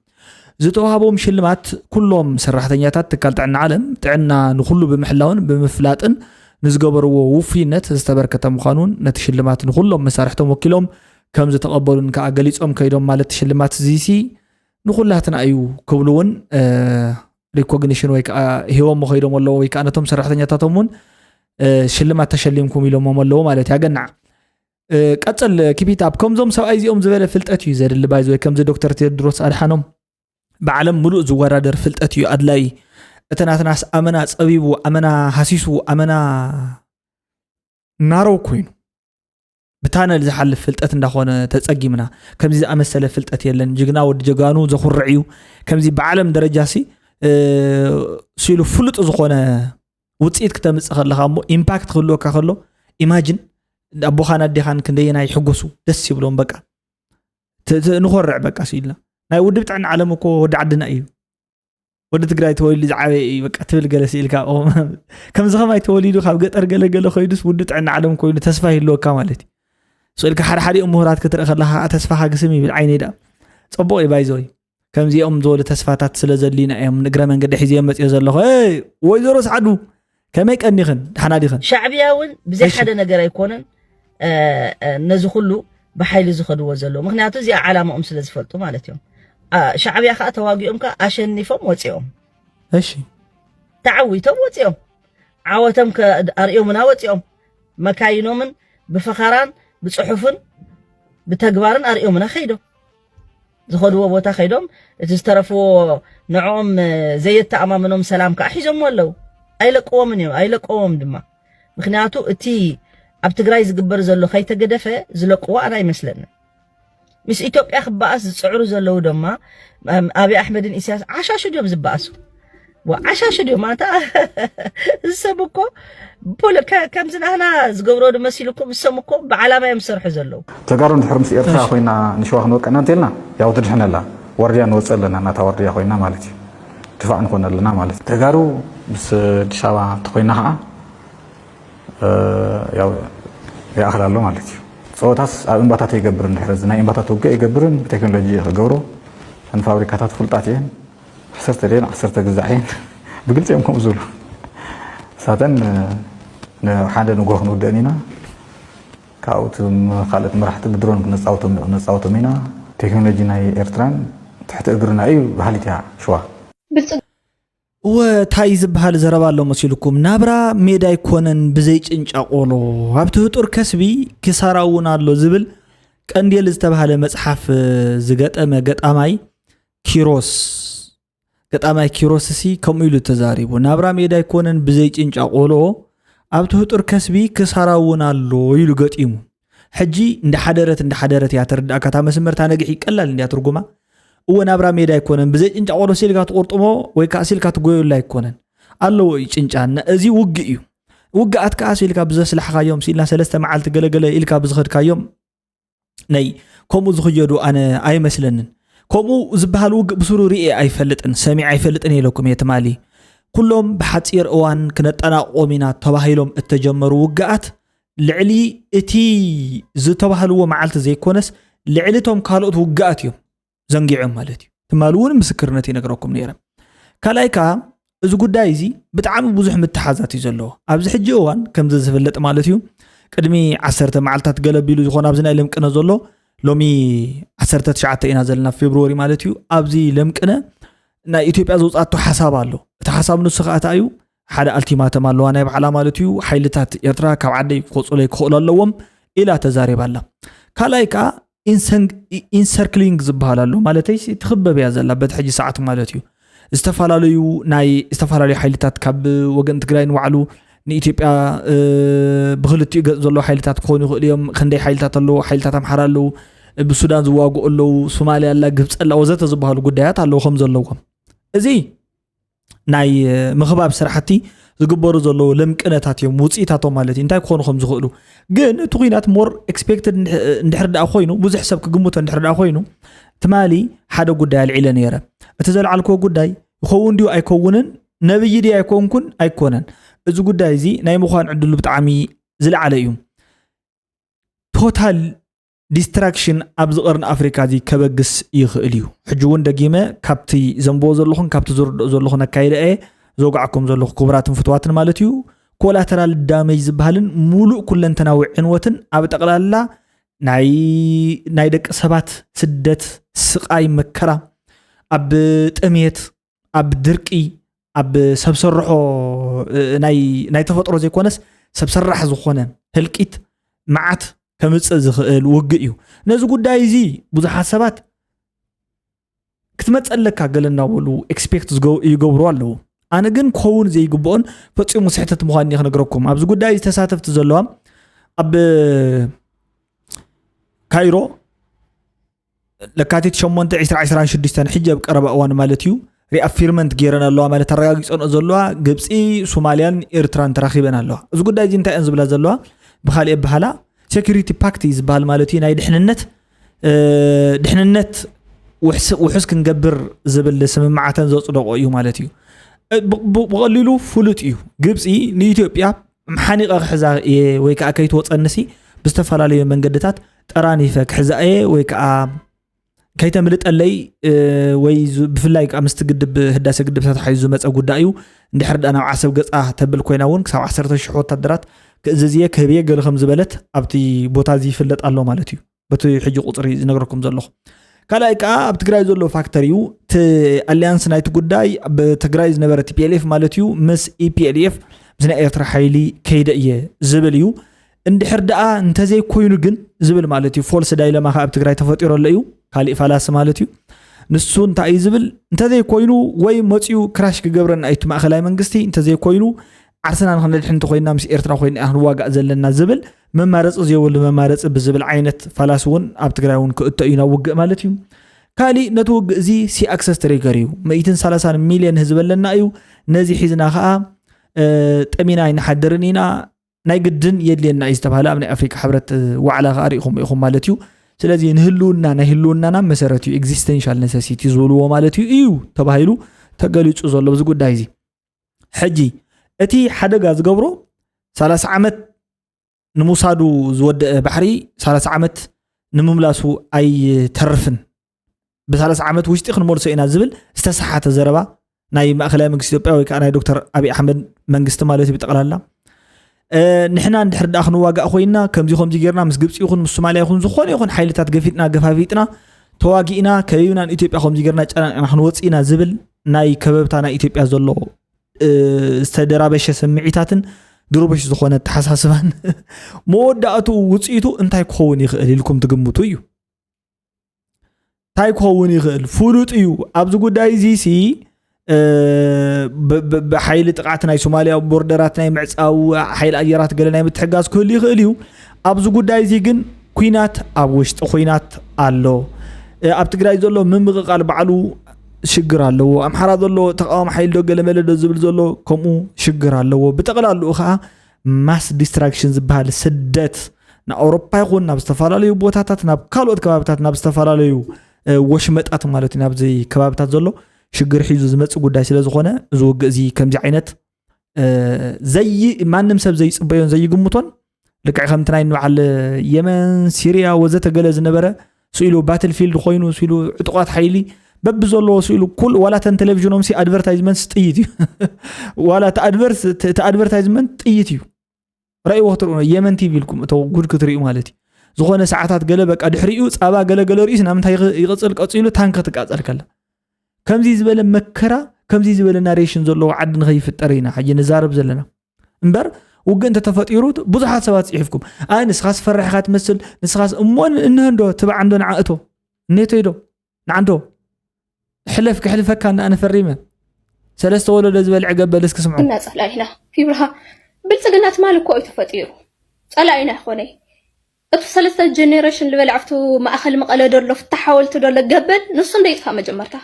ዝተዋህቦም ሽልማት ኩሎም ሰራሕተኛታት ትካል ጥዕና ዓለም ጥዕና ንኩሉ ብምሕላውን ብምፍላጥን ንዝገበርዎ ውፉይነት ዝተበርከተ ምዃኑን ነቲ ሽልማት ንኹሎም መሳርሕቶም ወኪሎም ከም ዝተቐበሉን ከኣ ገሊጾም ከይዶም። ማለት ሽልማት እዚሲ ንኹላትና እዩ ክብሉ እውን ሪኮግኒሽን ወይ ከዓ ሂቦሞ ከይዶም ኣለዎ፣ ወይ ከዓ ነቶም ሰራሕተኛታቶም እውን ሽልማት ተሸሊምኩም ኢሎሞም ኣለዎ ማለት እዩ። ኣገናዕ ቀጽል ኪፒት ኣብ ከምዞም ሰብኣይ እዚኦም ዝበለ ፍልጠት እዩ ዘድሊ ባይዘ ወይ ከምዚ ዶክተር ቴድሮስ ኣድሓኖም ብዓለም ምሉእ ዝወዳደር ፍልጠት እዩ ኣድላይ። እቲ ናትናስ ኣመና ጸቢቡ ኣመና ሃሲሱ ኣመና ናረው ኮይኑ ብታነል ዝሓልፍ ፍልጠት እንዳኾነ ተጸጊምና። ከምዚ ዝኣመሰለ ፍልጠት የለን። ጅግና ወዲ ጀጋኑ ዘኹርዕ እዩ። ከምዚ ብዓለም ደረጃ ሲ ሲሉ ፍሉጥ ዝኾነ ውፅኢት ክተምፅእ ከለኻ እሞ ኢምፓክት ክህልወካ ከሎ ኢማጅን ኣቦኻን ኣዴኻን ክንደየና ይሕጎሱ ደስ ይብሎም። በቃ ንኾርዕ በቃ ስኢልና ናይ ውድብ ጥዕና ዓለም እኮ ወዲ ዓድና እዩ። ወዲ ትግራይ ተወሊዱ ዝዓበየ እዩ በቃ ትብል ገለ ስኢልካ ከምዚ ከማይ ተወሊዱ ካብ ገጠር ገለገለ ኮይዱስ ውድብ ጥዕና ዓለም ኮይኑ ተስፋ ይህልወካ ማለት እዩ። ስኢልካ ሓደ ሓዲኦም ምሁራት ክትርኢ ከለካ ከዓ ተስፋካ ግስም ይብል ዓይነይ ዳ ፅቡቅ እዩ ባይዘወይ ከምዚኦም ዝበሉ ተስፋታት ስለ ዘድልዩና እዮም ንእግረ መንገዲ ሒዝዮም መፅዮ ዘለኹ። ወይዘሮ ሰዓዱ ከመይ ቀኒኽን? ደሓና ዲኽን? ሻዕብያ እውን ብዘይ ሓደ ነገር ኣይኮነን ነዚ ኩሉ ብሓይሊ ዝኸድዎ ዘለዉ። ምክንያቱ እዚኣ ዓላማኦም ስለ ዝፈልጡ ማለት እዮም። ሻዕብያ ከዓ ተዋጊኦም ከዓ ኣሸኒፎም ወፂኦም። እሺ። ተዓዊቶም ወፂኦም። ዓወቶም ኣርእዮምና ወፂኦም። መካይኖምን ብፈኸራን ብፅሑፍን ብተግባርን ኣርእዮምና ከይዶም ዝኸድዎ ቦታ ከይዶም እቲ ዝተረፍዎ ንዕኦም ዘየተኣማምኖም ሰላም ከዓ ሒዞምዎ ኣለዉ። ኣይለቅዎምን እዮም ኣይለቅዎም ድማ። ምክንያቱ እቲ ኣብ ትግራይ ዝግበር ዘሎ ከይተገደፈ ዝለቅዎ ኣነ ኣይመስለንን። ምስ ኢትዮጵያ ክበኣስ ዝፅዕሩ ዘለዉ ድማ ኣብይ ኣሕመድን ኢሳያስ ዓሻሹ ድዮም ዝበኣሱ። ዓሻሹ ድዮም ኣንታ እዚ ሰብ እኮ ከምዚ ናህና ዝገብሮ ድመሲልኩም እሶም እኮ ብዓላማ እዮም ዝሰርሑ ዘለዉ። ተጋሩ እንድሕር ምስ ኤርትራ ኮይና ንሸዋ ክንወቀና እንተልና ያው ትድሕነላ ዋርድያ ንወፅእ ኣለና እናታ ዋርድያ ኮይና ማለት እዩ። ድፋዕ ንኾን ኣለና ማለት እዩ። ተጋሩ ምስ ኣዲስ ኣበባ እንተኮይና ከዓ ያው ይኣኽል ኣሎ ማለት እዩ። ፀወታስ ኣብ እምባታት ኣይገብርን ድሕር እዚ ናይ እምባታት ውግእ ኣይገብርን ብቴክኖሎጂ ክገብሮ እተን ፋብሪካታት ፍሉጣት እየን። ዓሰርተ ደን ዓሰርተ ግዛዕ እየን ብግልፂ እዮም ከምኡ ዝብሉ። እሳተን ሓደ ንጎ ክንውደእን ኢና ካብኡ ካልኦት መራሕቲ ብድሮን ክነፃወቶም ኢና። ቴክኖሎጂ ናይ ኤርትራን ትሕቲ እግርና እዩ በሃሊት እያ ሽዋ። እወ ታይ ዝበሃል ዘረባ ኣሎ መሲልኩም ናብራ ሜዳ ኣይኮነን ብዘይ ጭንጫ ቆሎ ኣብቲ ህጡር ከስቢ ኪሳራ እውን ኣሎ ዝብል ቀንዴል ዝተባህለ መፅሓፍ ዝገጠመ ገጣማይ ኪሮስ ገጣማይ ኪሮስሲ ከምኡ ኢሉ ተዛሪቡ ናብራ ሜዳ ኣይኮነን ብዘይ ጭንጫ ቆሎ ኣብቲ ህጡር ከስቢ ኪሳራ እውን ኣሎ ኢሉ ገጢሙ ሕጂ እንዳሓደረት እንዳሓደረት እያ ተርድኣካ እታ መስመር እታ ነግሒ ቀላል እንድያ ትርጉማ እወ ናብራ ሜዳ ኣይኮነን ብዘይ ጭንጫ ቆሎ ሲልካ ትቆርጥሞ ወይ ከዓ ሲልካ ትጎየሉ ኣይኮነን ኣለዎ እዩ ጭንጫ እዚ ውግእ እዩ ውግኣት ከዓ ሲልካ ብዘስላሕካዮም ሲልና ሰለስተ መዓልቲ ገለገለ ኢልካ ብዝኸድካዮም ናይ ከምኡ ዝኽየዱ ኣነ ኣይመስለንን ከምኡ ዝበሃል ውግእ ብስሩ ርኤ ኣይፈልጥን ሰሚዕ ኣይፈልጥን ኢለኩም እየ ትማሊ ኩሎም ብሓፂር እዋን ክነጠናቕቆም ኢና ተባሂሎም እተጀመሩ ውግኣት ልዕሊ እቲ ዝተባህልዎ መዓልቲ ዘይኮነስ ልዕሊ እቶም ካልኦት ውግኣት እዮም ዘንጊዖም ማለት እዩ። ትማሊ እውን ምስክርነት ይነግረኩም ነይረ። ካልኣይ ከዓ እዚ ጉዳይ እዚ ብጣዕሚ ብዙሕ ምትሓዛት እዩ ዘለዎ። ኣብዚ ሕጂ እዋን ከምዚ ዝፍለጥ ማለት እዩ ቅድሚ ዓሰርተ መዓልታት ገለ ቢሉ ዝኾነ ኣብዚ ናይ ለምቅነ ዘሎ ሎሚ ዓሰርተ ትሽዓተ ኢና ዘለና ፌብርዋሪ ማለት እዩ። ኣብዚ ለምቅነ ናይ ኢትዮጵያ ዘውፃቶ ሓሳብ ኣሎ። እቲ ሓሳብ ንሱ ከዓ እንታይ እዩ ሓደ ኣልቲማተም ኣለዋ ናይ ባዕላ ማለት እዩ ሓይልታት ኤርትራ ካብ ዓደይ ክወፁለይ ክኽእሉ ኣለዎም ኢላ ተዛሪባ ኣላ ካልኣይ ከዓ ኢንሰርክሊንግ ዝበሃል ኣሎ ማለተይ ትኽበብ እያ ዘላ በቲ ሕጂ ሰዓት ማለት እዩ ዝተፈላለዩ ናይ ዝተፈላለዩ ሓይልታት ካብ ወገን ትግራይ ንባዕሉ ንኢትዮጵያ ብክልቲኡ ገፅ ዘለዉ ሓይልታት ክኾኑ ይኽእሉ እዮም ክንደይ ሓይልታት ኣለዉ ሓይልታት ኣምሓራ ኣለዉ ብሱዳን ዝዋግኡ ኣለዉ ሶማልያ ኣላ ግብፂ ኣላ ወዘተ ዝበሃሉ ጉዳያት ኣለዉ ከም ዘለዎም እዚ ናይ ምኽባብ ስራሕቲ ዝግበሩ ዘለዉ ለምቅነታት እዮም ውፅኢታቶም ማለት እዩ እንታይ ክኾኑ ከም ዝኽእሉ ግን እቲ ኩናት more expected እንድሕር ደኣ ኮይኑ ብዙሕ ሰብ ክግምቶ እንድሕር ደኣ ኮይኑ ትማሊ ሓደ ጉዳይ ኣልዒለ ነይረ እቲ ዘልዓልክዎ ጉዳይ ይኸውን ድዩ ኣይከውንን ነብይ ድዩ ኣይኮንኩን ኣይኮነን እዚ ጉዳይ እዚ ናይ ምዃን ዕድሉ ብጣዕሚ ዝለዓለ እዩ total destruction ኣብዚ ቀርኒ ኣፍሪካ እዚ ከበግስ ይኽእል እዩ ሕጂ እውን ደጊመ ካብቲ ዘንብቦ ዘለኹን ካብቲ ዝርድኦ ዘለኹን ኣካይደ እየ ዘውጋዕኩም ዘለኹ ክቡራትን ፍትዋትን ማለት እዩ ኮላተራል ዳሜጅ ዝበሃልን ሙሉእ ኩለንተናዊ ዕንወትን ኣብ ጠቕላላ ናይ ናይ ደቂ ሰባት ስደት፣ ስቓይ፣ መከራ፣ ኣብ ጥሜት፣ ኣብ ድርቂ፣ ኣብ ሰብ ሰርሖ ናይ ናይ ተፈጥሮ ዘይኮነስ ሰብ ሰራሕ ዝኾነ ህልቂት፣ መዓት ከምፅእ ዝኽእል ውግእ እዩ። ነዚ ጉዳይ እዚ ብዙሓት ሰባት ክትመፀለካ ገለ እናበሉ ኤክስፔክት ይገብሩ ኣለዉ። ኣነ ግን ክኸውን ዘይግብኦን ፈፂሙ ስሕተት ምዃን እየ ክነግረኩም። ኣብዚ ጉዳይ እዚ ተሳተፍቲ ዘለዋ ኣብ ካይሮ ለካቲት ሸሞንተ ዕስራ ዕስራን ሽዱሽተን ሕጂ ኣብ ቀረባ እዋን ማለት እዩ ሪኣፊርመንት ገይረን ኣለዋ ማለት ኣረጋጊፀንኦ ዘለዋ ግብፂ፣ ሶማልያን ኤርትራን ተራኺበን ኣለዋ። እዚ ጉዳይ እዚ እንታይ እየን ዝብላ ዘለዋ? ብካሊእ ኣበሃላ ሴኩሪቲ ፓክት እዩ ዝበሃል ማለት እዩ። ናይ ድሕንነት ድሕንነት ውሕስ ክንገብር ዝብል ስምምዓተን ዘፅደቆ እዩ ማለት እዩ። ብቀሊሉ ፍሉጥ እዩ። ግብፂ ንኢትዮጵያ ሓኒቐ ክሕዛ እየ ወይ ከዓ ከይትወፀንሲ ብዝተፈላለዩ መንገድታት ጠራኒፈ ክሕዛ እየ ወይ ከዓ ከይተምልጠለይ ወይ ብፍላይ ከዓ ምስቲ ግድብ ህዳሴ ግድብ ተተሓሒዙ ዝመፀ ጉዳይ እዩ። እንድሕር ዳ ናብ ዓሰብ ገፃ ተብል ኮይና እውን ክሳብ ዓሰርተ ሽሕ ወታደራት ክእዝዝ እየ ክህብ እየ ገለ ከም ዝበለት ኣብቲ ቦታ እዚ ይፍለጥ ኣሎ ማለት እዩ። በቲ ሕጂ ቁፅሪ ዝነግረኩም ዘለኹ ካልኣይ ከዓ ኣብ ትግራይ ዘሎ ፋክተር እዩ። እቲ ኣሊያንስ ናይቲ ጉዳይ ብትግራይ ዝነበረ ቲፒኤልኤፍ ማለት እዩ ምስ ኢፒኤልኤፍ ምስ ናይ ኤርትራ ሓይሊ ከይደ እየ ዝብል እዩ። እንድሕር ደኣ እንተዘይኮይኑ ግን ዝብል ማለት እዩ። ፎልስ ዳይለማ ከዓ ኣብ ትግራይ ተፈጢሮ ኣሎ እዩ። ካሊእ ፋላሲ ማለት እዩ። ንሱ እንታይ እዩ ዝብል? እንተዘይኮይኑ ወይ መፅኡ ክራሽ ክገብረና እዩ እቲ ማእኸላይ መንግስቲ፣ እንተዘይኮይኑ ዓርስና ንክነድሕን እንተኮይንና ምስ ኤርትራ ኮይና ክንዋጋእ ዘለና ዝብል መማረፂ ዘይብሉ መማረፂ ብዝብል ዓይነት ፋላሲ እውን ኣብ ትግራይ እውን ክእቶ እዩ ናብ ውግእ ማለት እዩ። ካሊእ ነቲ ውግእ እዚ ሲ ኣክሰስ ትሪገር እዩ። ሚእትን ሰላሳን ሚልዮን ህዝቢ ኣለና እዩ። ነዚ ሒዝና ከዓ ጠሚና ኣይንሓድርን ኢና። ናይ ግድን የድልየና እዩ ዝተባሃለ ኣብ ናይ ኣፍሪካ ሕብረት ዋዕላ ከዓ ሪኢኹም ኢኹም ማለት እዩ። ስለዚ ንህልውና ናይ ህልውናና መሰረት እዩ፣ ኤግዚስተንሻል ነሰሲቲ ዝብልዎ ማለት እዩ እዩ ተባሂሉ ተገሊፁ ዘሎ ብዚ ጉዳይ እዚ። ሕጂ እቲ ሓደጋ ዝገብሮ ሰላሳ ዓመት ንምውሳዱ ዝወደአ ባሕሪ ሰላሳ ዓመት ንምምላሱ ኣይተርፍን። ብሰላሳ ዓመት ውሽጢ ክንመልሶ ኢና ዝብል ዝተሰሓተ ዘረባ ናይ ማእኸላይ መንግስቲ ኢትዮጵያ ወይ ከዓ ናይ ዶክተር ኣብይ ኣሕመድ መንግስቲ ማለት እዩ ብጠቕላላ። ንሕና እንድሕር ደኣ ክንዋጋእ ኮይና ከምዚ ከምዚ ጌርና ምስ ግብፂ ይኹን ምስ ሶማልያ ይኹን ዝኾነ ይኹን ሓይልታት ገፊጥና ገፋፊጥና ተዋጊእና ከቢብና ንኢትዮጵያ ከምዚ ጌርና ጨናኒቕና ክንወፅእ ኢና ዝብል ናይ ከበብታ ናይ ኢትዮጵያ ዘሎ ዝተደራበሸ ስምዒታትን ድሩበሽ ዝኾነ ኣተሓሳስባን መወዳእትኡ ውፅኢቱ እንታይ ክኸውን ይኽእል ኢልኩም ትግምቱ እዩ? እንታይ ክኸውን ይኽእል ፍሉጥ እዩ። ኣብዚ ጉዳይ እዚ ሲ ብሓይሊ ጥቃት ናይ ሶማልያ ቦርደራት ናይ ምዕፃው ሓይሊ ኣየራት ገለ ናይ ምትሕጋዝ ክህሉ ይኽእል እዩ። ኣብዚ ጉዳይ እዚ ግን ኩናት ኣብ ውሽጢ ኩናት ኣሎ። ኣብ ትግራይ ዘሎ ምምቕቓል ባዕሉ ሽግር ኣለዎ። ኣምሓራ ዘሎ ተቃዋሚ ሓይሊ ዶ ገለ መለ ዶ ዝብል ዘሎ ከምኡ ሽግር ኣለዎ። ብጠቕላልኡ ከዓ ማስ ዲስትራክሽን ዝበሃል ስደት ንኣውሮፓ ይኹን ናብ ዝተፈላለዩ ቦታታት ናብ ካልኦት ከባብታት ናብ ዝተፈላለዩ ወሽመጣት ማለት እዩ ናብዚ ከባብታት ዘሎ ሽግር ሒዙ ዝመፅእ ጉዳይ ስለ ዝኾነ እዚ ውግእ እዚ ከምዚ ዓይነት ዘይ ማንም ሰብ ዘይፅበዮን ዘይግምቶን ልክዕ ከምቲ ናይ በዓል የመን ሲርያ ወዘተ ገለ ዝነበረ ስኢሉ ባትልፊልድ ኮይኑ ስኢሉ ዕጡቋት ሓይሊ በብዘለዎ ስኢሉ ኩል ዋላ ተን ቴሌቪዥኖም ሲ ኣድቨርታይዝመንት ጥይት እዩ ዋላ እቲ ኣድቨርታይዝመንት ጥይት እዩ። ረእይዎ ክትርእዩ የመን ቲቪ ኢልኩም እቶ ጉድ ክትርእዩ ማለት እዩ። ዝኾነ ሰዓታት ገለ በቃ ድሕሪኡ ፃባ ገለ ገለ ርእዩስ ናብ ምንታይ ይቕፅል ቀፂሉ ታንክ ትቃፀል ከላ ከምዚ ዝበለ መከራ ከምዚ ዝበለ ናሬሽን ዘለዎ ዓዲ ንኸይፍጠር ኢና ሕጂ ንዛረብ ዘለና። እምበር ውግእ እንተተፈጢሩ ብዙሓት ሰባት ፅሒፍኩም ኣይ ንስኻስ ፈራሕኻ ትመስል ንስኻስ እሞ እንህንዶ ትባዕ እንዶ ንዓእቶ እኔቶ ኢዶ ንዓንዶ ሕለፍ ክሕልፈካ እና ኣነ ፈሪመ ሰለስተ ወለዶ ዝበልዐ ገበል እስኪ ስምዑ። እና ጸላኢና ይብርሃ ብልጽግና ትማል እኮ እዩ ተፈጢሩ ጸላኢና ይኾነ እቲ ሰለስተ ጀኔሬሽን ዝበልዐ ኣብቲ ማእኸል መቐለ ደሎ ፍታ ሓወልቲ ደሎ ገበል ንሱ እንደ ይጥፋእ መጀመርታ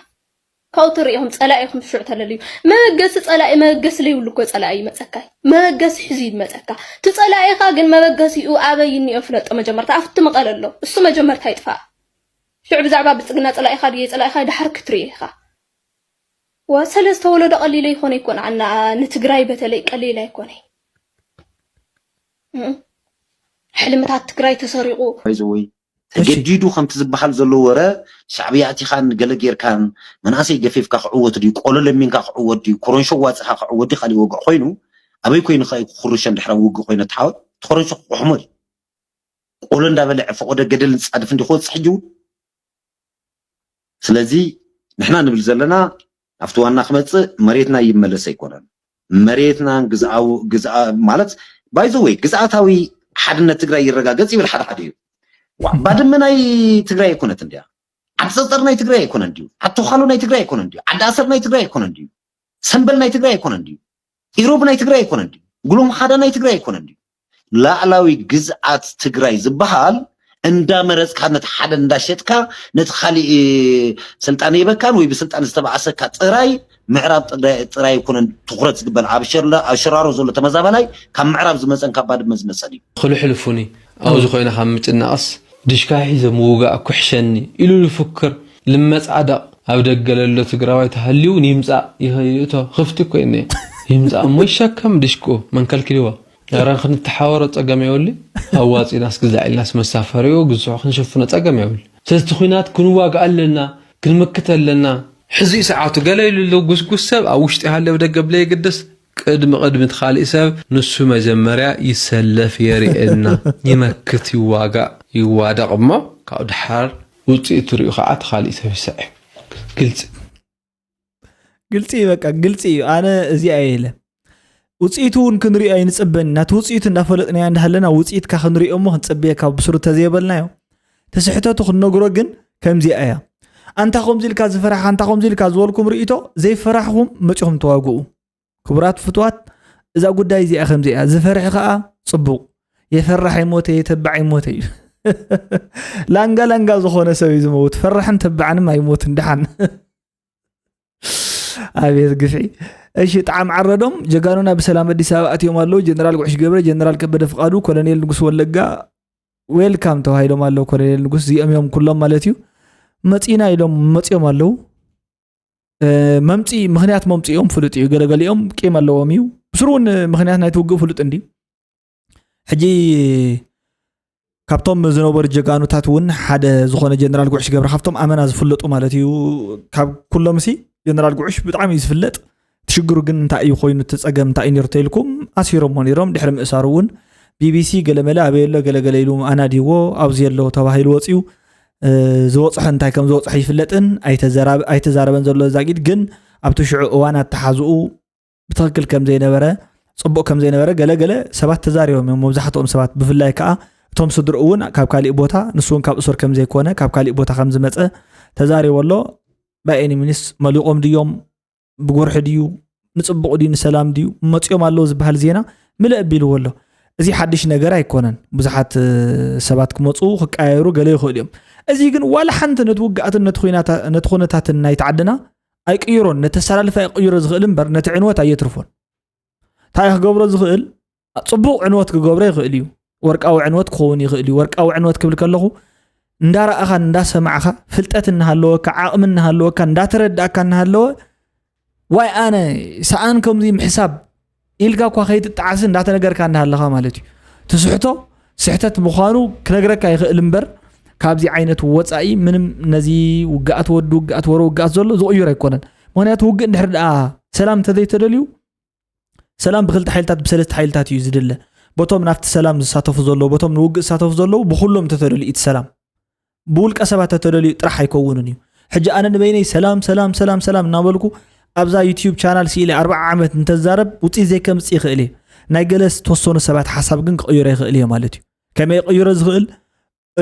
ካብኡ ትሪኢኹም ጸላኢኹም ሽዑ ተለልዩ መበገሲ ጸላኢ መበገሲ ለይብሉ እኮ ጸላኢ ይመጸካ መበገሲ ሕዚ ይመጸካ እቲ ጸላኢኻ ግን መበገሲኡ ኣበይ እኒኦ ፍለጦ መጀመርታ ኣብቲ መቐለ ኣሎ እሱ መጀመርታ ይጥፋእ ሽዑ ብዛዕባ ብልጽግና ጸላኢኻ ድየ ጸላኢኻ ድሓር ክትርኢ ኢኻ ወሰለስተ ወለዶ ቀሊለ ይኮነ ይኮን ኣና ንትግራይ በተለይ ቀሊል ኣይኮነ ሕልምታት ትግራይ ተሰሪቑ ተገዲዱ ከምቲ ዝበሃል ዘሎ ወረ ሻዕብያ ኣቲኻን ገለ ጌርካን መናእሰይ ገፊፍካ ክዕወት ድዩ ቆሎ ለሚንካ ክዕወት ድዩ ኮረንሾ ዋፅኻ ክዕወት ድዩ ካሊእ ወግዕ ኮይኑ ኣበይ ኮይኑ ከ ክርሸን ድሕሪ ውግእ ኮይኑ ተሓወ ተኸረንሾ ክሕሞ እዩ። ቆሎ እንዳበልዐ ፈቆዶ ገደል ንጻድፍ እንዲ ክወጽእ ሕጂ እውን። ስለዚ ንሕና ንብል ዘለና ኣብቲ ዋና ክመጽእ መሬትና ይመለስ ኣይኮነን። መሬትናን ግዝኣው-፣ ግዝኣ-፣ ማለት ባይዘወይ ግዝኣታዊ ሓድነት ትግራይ ይረጋገጽ ይብል ሓደ ሓደ እዩ። ዋ፣ ባድመ ናይ ትግራይ ኣይኮነት እንድያ። ዓዲ ጸጸር ናይ ትግራይ ኣይኮነን ድዩ? ዓዲ ተዃሎ ናይ ትግራይ ኣይኮነን ድዩ? ዓዲ ኣሰር ናይ ትግራይ ኣይኮነን ድዩ? ሰምበል ናይ ትግራይ ኣይኮነን ድዩ? ኢሮብ ናይ ትግራይ ኣይኮነን ድዩ? ጉሎ መሓዳ ናይ ትግራይ ኣይኮነን ድዩ? ላዕላዊ ግዝኣት ትግራይ ዝበሃል እንዳመረፅካ ነቲ ሓደ እንዳሸጥካ ነቲ ካሊእ ስልጣን የበካን ወይ ብስልጣን ዝተባኣሰካ ጥራይ ምዕራብ ጥራይ ኣይኮነን ትኩረት ዝግበር ኣብ ሸርላ-፣ ኣብ ሸራሮ ዘሎ ተመዛባላይ ካብ ምዕራብ ዝመፀን ካብ ባድመ ዝመፀን እዩ። ክልሕልፉኒ ኣብዚ ኮይነ ካብ ምጭናቕስ ድሽካ ሒዘ ምውጋእ ኩሕሸኒ ኢሉ ዝፍክር ልመፃደቕ ኣብ ደገ ለሎ ትግራዋይ ተሃልዩ ንይምፃእ ይኸይእቶ ክፍቲ እኮ እነ ይምፃእ እሞ ይሸከም ድሽቁ መንከልክልዎ ኧረ ክንተሓወሮ ፀገም የብሉ ኣዋፂና ስግዛዕ ኢልናስ መሳፈሪኡ ግዝሑ ክንሽፍኖ ፀገም የብሉ ስለዚ እቲ ኩናት ክንዋግእ ኣለና ክንምክት ኣለና ሕዚ ሰዓቱ ገለ ኢሉ ኣሎ ጉስጉስ ሰብ ኣብ ውሽጢ ሃለ ኣብ ደገ ብለየግድስ ቅድሚ ቅድሚ እቲ ካሊእ ሰብ ንሱ መጀመርያ ይሰለፍ የርእየና ይመክት ይዋጋእ ይዋደቕ እሞ ካብኡ ድሓር ውፅኢቱ ሪኡ ከዓ እቲ ካሊእ ሰብ ይስዕብ ግልፂ ግልፂ እዩ በቃ ግልፂ እዩ ኣነ እዚኣ እየ ኢለ ውፅኢቱ እውን ክንሪኦ ኣይንፅበን ኢና እቲ ውፅኢቱ እንዳፈለጥናዮ እንዳሃለና ውፅኢትካ ክንሪኦ እሞ ክንፅበየካ ብስሩ ተዘየበልናዮ እቲ ስሕተቱ ክንነግሮ ግን ከምዚኣ እያ ኣንታ ከምዚ ኢልካ ዝፈራሕካ ኣንታ ከምዚ ኢልካ ዝበልኩም ርእይቶ ዘይፈራሕኹም መፂኹም ተዋግኡ ክቡራት ፍትዋት እዛ ጉዳይ እዚኣ ከምዚ እያ ዝፈርሒ ከዓ ፅቡቅ የፈራሕ ይሞተ የተባዕ ይሞተ እዩ ላንጋ ላንጋ ዝኾነ ሰብ እዩ ዝመውት ፈራሕን ተባዕንም ኣይሞትን ድሓን ኣቤት ግፍዒ እሺ ጣዕም ዓረዶም ጀጋኑና ብሰላም ኣዲስ ኣበባ ኣትዮም ኣለዉ ጀነራል ጉዕሽ ገብረ ጀነራል ከበደ ፍቃዱ ኮሎኔል ንጉስ ወለጋ ዌልካም ተባሂሎም ኣለዉ ኮሎኔል ንጉስ እዚኦም እዮም ኩሎም ማለት እዩ መፂና ኢሎም መፂኦም ኣለዉ መምፂ ምክንያት መምፅኦም ፍሉጥ እዩ ገለገሊኦም ቂም ኣለዎም እዩ ብስሩ እውን ምክንያት ናይቲ ውግእ ፍሉጥ እንዲ ሕጂ ካብቶም ዝነበሩ ጀጋኑታት እውን ሓደ ዝኾነ ጀነራል ጉዕሽ ገብረ ካብቶም ኣመና ዝፍለጡ ማለት እዩ ካብ ኩሎም ሲ ጀነራል ጉዕሽ ብጣዕሚ እዩ ዝፍለጥ ትሽግሩ ግን እንታይ እዩ ኮይኑ እቲ ፀገም እንታይ እዩ ነሩ ተይልኩም ኣሲሮሞ ነይሮም ድሕሪ ምእሳሩ እውን ቢቢሲ ገለመለ ኣበይ ኣሎ ገለገለ ኢሉ ኣናዲዎ ኣብዚ ኣሎ ተባሂሉ ወፅዩ ዝበፅሖ እንታይ ከም ዝበፅሖ ይፍለጥን ኣይተዛረበን ዘሎ ዛጊድ ግን ኣብቲ ሽዑ እዋን ኣተሓዝኡ ብትኽክል ከም ዘይነበረ ፅቡቕ ከም ዘይነበረ ገለገለ ሰባት ተዛሪቦም እዮም መብዛሕትኦም ሰባት ብፍላይ ከዓ እቶም ስድርኡ እውን ካብ ካሊእ ቦታ ንሱ እውን ካብ እሱር ከም ዘይኮነ ካብ ካሊእ ቦታ ከም ዝመፀ ተዛሪቦ ኣሎ by any means መሊቖም ድዮም ብጎርሒ ድዩ ንፅቡቕ ድዩ ንሰላም ድዩ መፂኦም ኣለዉ ዝበሃል ዜና ምልእ ኣቢልዎ ኣሎ እዚ ሓድሽ ነገር ኣይኮነን ብዙሓት ሰባት ክመፁ ክቀያየሩ ገለ ይኽእሉ እዮም እዚ ግን ዋላ ሓንቲ ነቲ ውግኣትን ነቲ ኩነታትን ናይቲ ዓድና ኣይቅይሮን ነቲ ኣሰላልፋ ይቅይሮ ዝኽእል እምበር ነቲ ዕንወት ኣየትርፎን እንታይ ክገብሮ ዝኽእል ፅቡቕ ዕንወት ክገብሮ ይኽእል እዩ ወርቃዊ ዕንወት ክኸውን ይኽእል እዩ ወርቃዊ ዕንወት ክብል ከለኹ እንዳረኣኻን እንዳሰማዕኻ ፍልጠት እናሃለወካ ዓቕሚ እናሃለወካ እንዳተረዳእካ እናሃለወ ዋይ ኣነ ሰኣን ከምዚ ምሕሳብ ኢልካ እኳ ከይትጣዓሲ እንዳተነገርካ እንዳሃለኻ ማለት እዩ ትስሕቶ ስሕተት ምዃኑ ክነግረካ ይኽእል እምበር ካብዚ ዓይነት ወፃኢ ምንም ነዚ ውግኣት ወዲ ውግኣት ወረ ውግኣት ዘሎ ዝቕይር ኣይኮነን ምክንያቱ ውግእ እንድሕር ደኣ ሰላም እንተዘይተደልዩ ሰላም ብክልተ ሓይልታት ብሰለስተ ሓይልታት እዩ ዝድለ በቶም ናብቲ ሰላም ዝሳተፉ ዘለዉ በቶም ንውግእ ዝሳተፉ ዘለዉ ብኩሎም እንተተደልዩ እቲ ሰላም ብውልቀ ሰባት ተተደልዩ ጥራሕ ኣይከውንን እዩ ሕጂ ኣነ ንበይነይ ሰላም ሰላም ሰላም ሰላም እናበልኩ ኣብዛ ዩትዩብ ቻናል ስኢለ ኣርባዓ ዓመት እንተዛረብ ውፅኢት ዘይከምፅእ ይኽእል እየ ናይ ገለ ዝተወሰኑ ሰባት ሓሳብ ግን ክቕይሮ ይኽእል እየ ማለት እዩ ከመይ ይቕይሮ ዝኽእል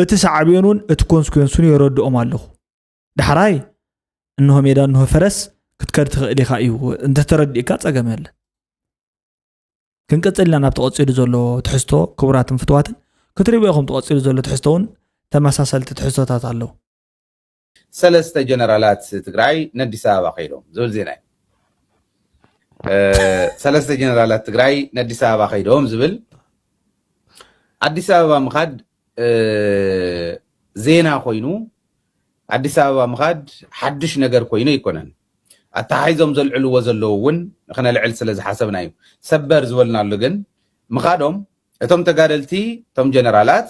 እቲ ሳዕቤኑን እቲ ኮንስኩንሱን የረድኦም ኣለኹ ዳሕራይ እንሆ ሜዳ እንሆ ፈረስ ክትከድ ትኽእል ኢኻ እዩ እንተተረዲእካ ፀገም የለን ክንቅፅል ኢና ናብ ተቐፂሉ ዘሎ ትሕዝቶ ክቡራትን ፍትዋትን ክትሪቦ ኢኹም ተቐፂሉ ዘሎ ትሕዝቶ እውን ተመሳሰልቲ ትሕዝቶታት ኣለዉ ሰለስተ ጀነራላት ትግራይ ነዲስ ኣበባ ከይዶም ዝብል ዜና እዩ ሰለስተ ጀነራላት ትግራይ ነዲስ ኣበባ ከይዶም ዝብል ኣዲስ ኣበባ ምኻድ ዜና ኮይኑ ኣዲስ ኣበባ ምኻድ ሓድሽ ነገር ኮይኑ ኣይኮነን ኣተሓሒዞም ዘልዕልዎ ዘለዉ እውን ንክነልዕል ስለ ዝሓሰብና እዩ ሰበር ዝበልናሉ ግን ምኻዶም እቶም ተጋደልቲ እቶም ጀነራላት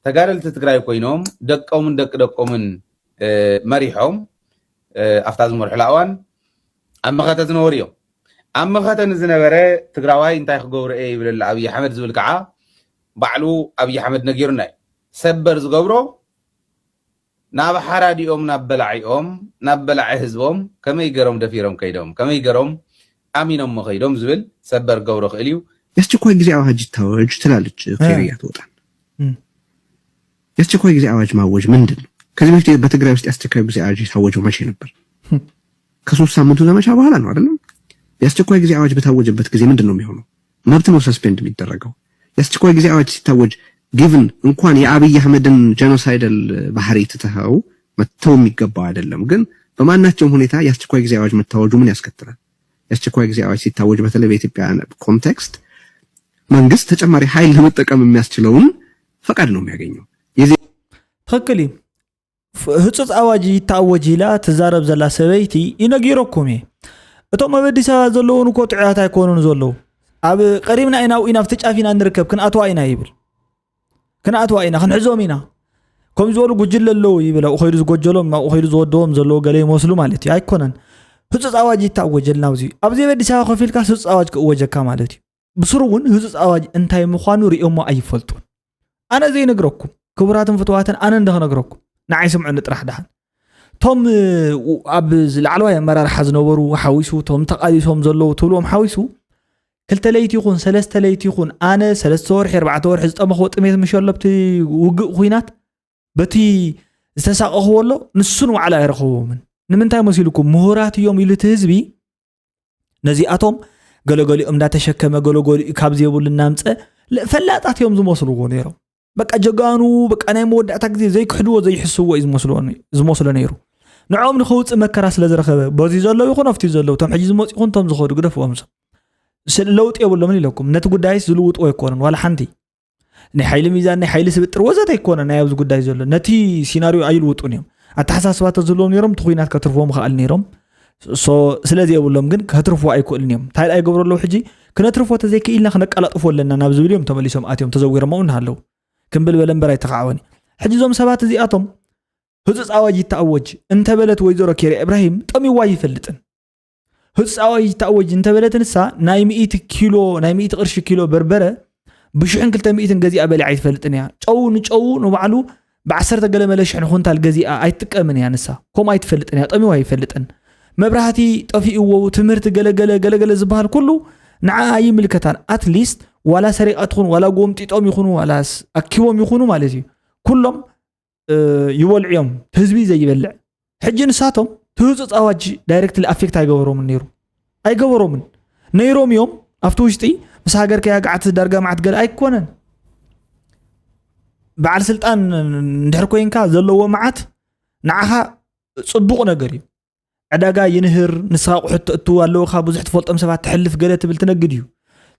ተጋደልቲ ትግራይ ኮይኖም ደቆምን ደቂ ደቆምን መሪሖም ኣብታ ዝመርሑላ እዋን ኣብ መኸተ ዝነበሩ እዮም ኣብ መኸተ ንዝነበረ ትግራዋይ እንታይ ክገብሮ እየ ይብል ኣሎ ኣብይ ኣሕመድ ዝብል ከዓ ባዕሉ ኣብይ ኣሕመድ ነጊሩና እዩ። ሰበር ዝገብሮ ናብ ሓራዲኦም ናብ በላዒኦም ናብ በላዒ ህዝቦም ከመይ ገሮም ደፊሮም ከይዶም ከመይ ገሮም ኣሚኖሞ ከይዶም ዝብል ሰበር ገብሮ ክእል እዩ። የስቸኳይ ጊዜ አዋጅ ይታወጅ ትላለች ኬሪያ ትወጣል። የስቸኳይ ጊዜ አዋጅ ማወጅ ምንድን ነው? ከዚህ በፊት በትግራይ ውስጥ የአስቸኳይ ጊዜ አዋጅ የታወጀው መቼ ነበር? ከሶስት ሳምንቱ ዘመቻ በኋላ ነው አይደለም? የአስቸኳይ ጊዜ አዋጅ በታወጀበት ጊዜ ምንድን ነው የሚሆነው? መብት ነው ሰስፔንድ የሚደረገው። የአስቸኳይ ጊዜ አዋጅ ሲታወጅ ጊቭን እንኳን የአብይ አህመድን ጀኖሳይደል ባህሪ ትተኸው መተው የሚገባው አይደለም። ግን በማናቸውም ሁኔታ የአስቸኳይ ጊዜ አዋጅ መታወጁ ምን ያስከትላል? የአስቸኳይ ጊዜ አዋጅ ሲታወጅ በተለይ በኢትዮጵያ ኮንቴክስት መንግስት ተጨማሪ ኃይል ለመጠቀም የሚያስችለውን ፈቃድ ነው የሚያገኘው። ትክክል እዩ። ህፁፅ ኣዋጅ ይታወጅ ኢላ ትዛረብ ዘላ ሰበይቲ ይነጊረኩም እየ። እቶም ኣብ ኣዲስ ኣበባ ዘለውን እኮ ጥዑያት ኣይኮኑን ዘለዉ። ኣብ ቀሪብና ኢና ኣብኡ ኢና ኣብቲ ጫፍ ኢና ንርከብ ክንኣትዋ ኢና ይብል። ክንኣትዋ ኢና ክንሕዞም ኢና። ከም ዝበሉ ጉጅለ ኣለዉ ይብል ኣብኡ ከይዱ ዝጎጀሎም ኣብኡ ከይዱ ዝወደዎም ዘለዉ ገለ ይመስሉ ማለት እዩ። ኣይኮነን። ህፁፅ ኣዋጅ ይታወጀልና ኣብዚ ኣብዚ ኣብ ኣዲስ ኣበባ ከፊልካ ህፁፅ ኣዋጅ ክእወጀካ ማለት እዩ። ብስሩ እውን ህፁፅ ኣዋጅ እንታይ ምዃኑ ሪኦሞ ኣይፈልጡን። ኣነ ዘይነግረኩም ክቡራትን ፍትዋትን ኣነ እንደ ክነግረኩም ንዓይ ስምዑኒ ጥራሕ ደሓን። ቶም ኣብ ላዕለዋይ ኣመራርሓ ዝነበሩ ሓዊሱ ቶም ተቃሊሶም ዘለዉ ትብልዎም ሓዊሱ ክልተ ለይቲ ይኹን ሰለስተ ለይቲ ይኹን ኣነ ሰለስተ ወርሒ ኣርባዕተ ወርሒ ዝጠመኽዎ ጥሜት ምሸሎብቲ ውግእ ኩናት በቲ ዝተሳቀኽዎ ኣሎ ንሱን ዋዕላ ኣይረኸቦምን። ንምንታይ መሲልኩም ምሁራት እዮም ኢሉ እቲ ህዝቢ ነዚኣቶም ገለገሊኦም እንዳተሸከመ ገለገሊኡ ካብ ዘይብሉ እናምፀ ፈላጣት እዮም ዝመስልዎ ነይሮም። በቃ ጀጋኑ በቃ ናይ መወዳእታ ግዜ ዘይክሕድዎ ዘይሕስዎ እዩ ዝመስሎ ነይሩ። ንዕኦም ንኸውፅእ መከራ ስለ ዝረኸበ በዚ ዘለዉ ይኹን ኣብቲ ዘለዉ ቶም ሕጂ ዝመፁ ይኹን ቶም ዝኸዱ ግደፍዎም። ለውጢ የብሎምን ኢለኩም። ነቲ ጉዳይስ ዝልውጥዎ ኣይኮነን ዋላ ሓንቲ። ናይ ሓይሊ ሚዛን ናይ ሓይሊ ስብጥር ወዘተ ኣይኮነ ናይ ኣብዚ ጉዳይ ዘሎ ነቲ ሲናሪዮ ኣይልውጡን እዮም። ኣተሓሳስባ ተዝህልዎም ነይሮም እቲ ኩናት ከትርፍዎም ይኽኣል ነይሮም። ስለዚ የብሎም ግን ከትርፍዎ ኣይክእልን እዮም። እንታይ ደኣ ይገብሩ ኣለዉ ሕጂ ክነትርፎ ተዘይክኢልና ክነቀላጥፎ ኣለና ናብ ዝብል እዮም ተመሊሶም ኣትዮም ተዘዊሮም እውን ኣለዉ። ክምብል በለ እምበር ኣይተኻዕወን። ሕጂ እዞም ሰባት እዚኣቶም ህፁፅ ኣዋጅ ይተኣወጅ እንተበለት ወይዘሮ ኬርያ ኢብራሂም ጠሚዋ ይፈልጥን ህፁፅ ኣዋጅ ይተኣወጅ እንተበለት ንሳ ናይ ሚእቲ ኪሎ ናይ ሚእቲ ቅርሺ ኪሎ በርበረ ብሽሕን ክልተ ሚእትን ገዚኣ በሊዓ ኣይትፈልጥን እያ። ጨው ንጨው ንባዕሉ ብዓሰርተ ገለ መለ ሽሕን ኩንታል ገዚኣ ኣይትጥቀምን እያ። ንሳ ከምኡ ኣይትፈልጥን እያ። ጠሚዋ ኣይፈልጥን። መብራህቲ ጠፊእዎ ትምህርቲ ገለገለ ገለገለ ዝበሃል ኩሉ ንዓ ኣይምልከታን። ኣትሊስት ዋላ ሰሪቓ ትኹን ዋላ ጎምጢጦም ይኹኑ ዋላ ኣኪቦም ይኹኑ ማለት እዩ ኩሎም ይበልዑ እዮም ህዝቢ ዘይበልዕ። ሕጂ ንሳቶም ትህፁፅ ኣዋጅ ዳይሬክትሊ ኣፌክት ኣይገበሮምን ነይሩ ኣይገበሮምን ነይሮም እዮም። ኣብቲ ውሽጢ ምስ ሃገር ከያግዓት ዳርጋ መዓት ገለ ኣይኮነን። በዓል ስልጣን እንድሕር ኮይንካ ዘለዎ መዓት ንዓኻ ፅቡቕ ነገር እዩ። ዕዳጋ ይንህር፣ ንስኻ ኣቑሑት ተእቱ ኣለውኻ፣ ብዙሕ ትፈልጦም ሰባት ትሕልፍ ገለ ትብል ትነግድ እዩ።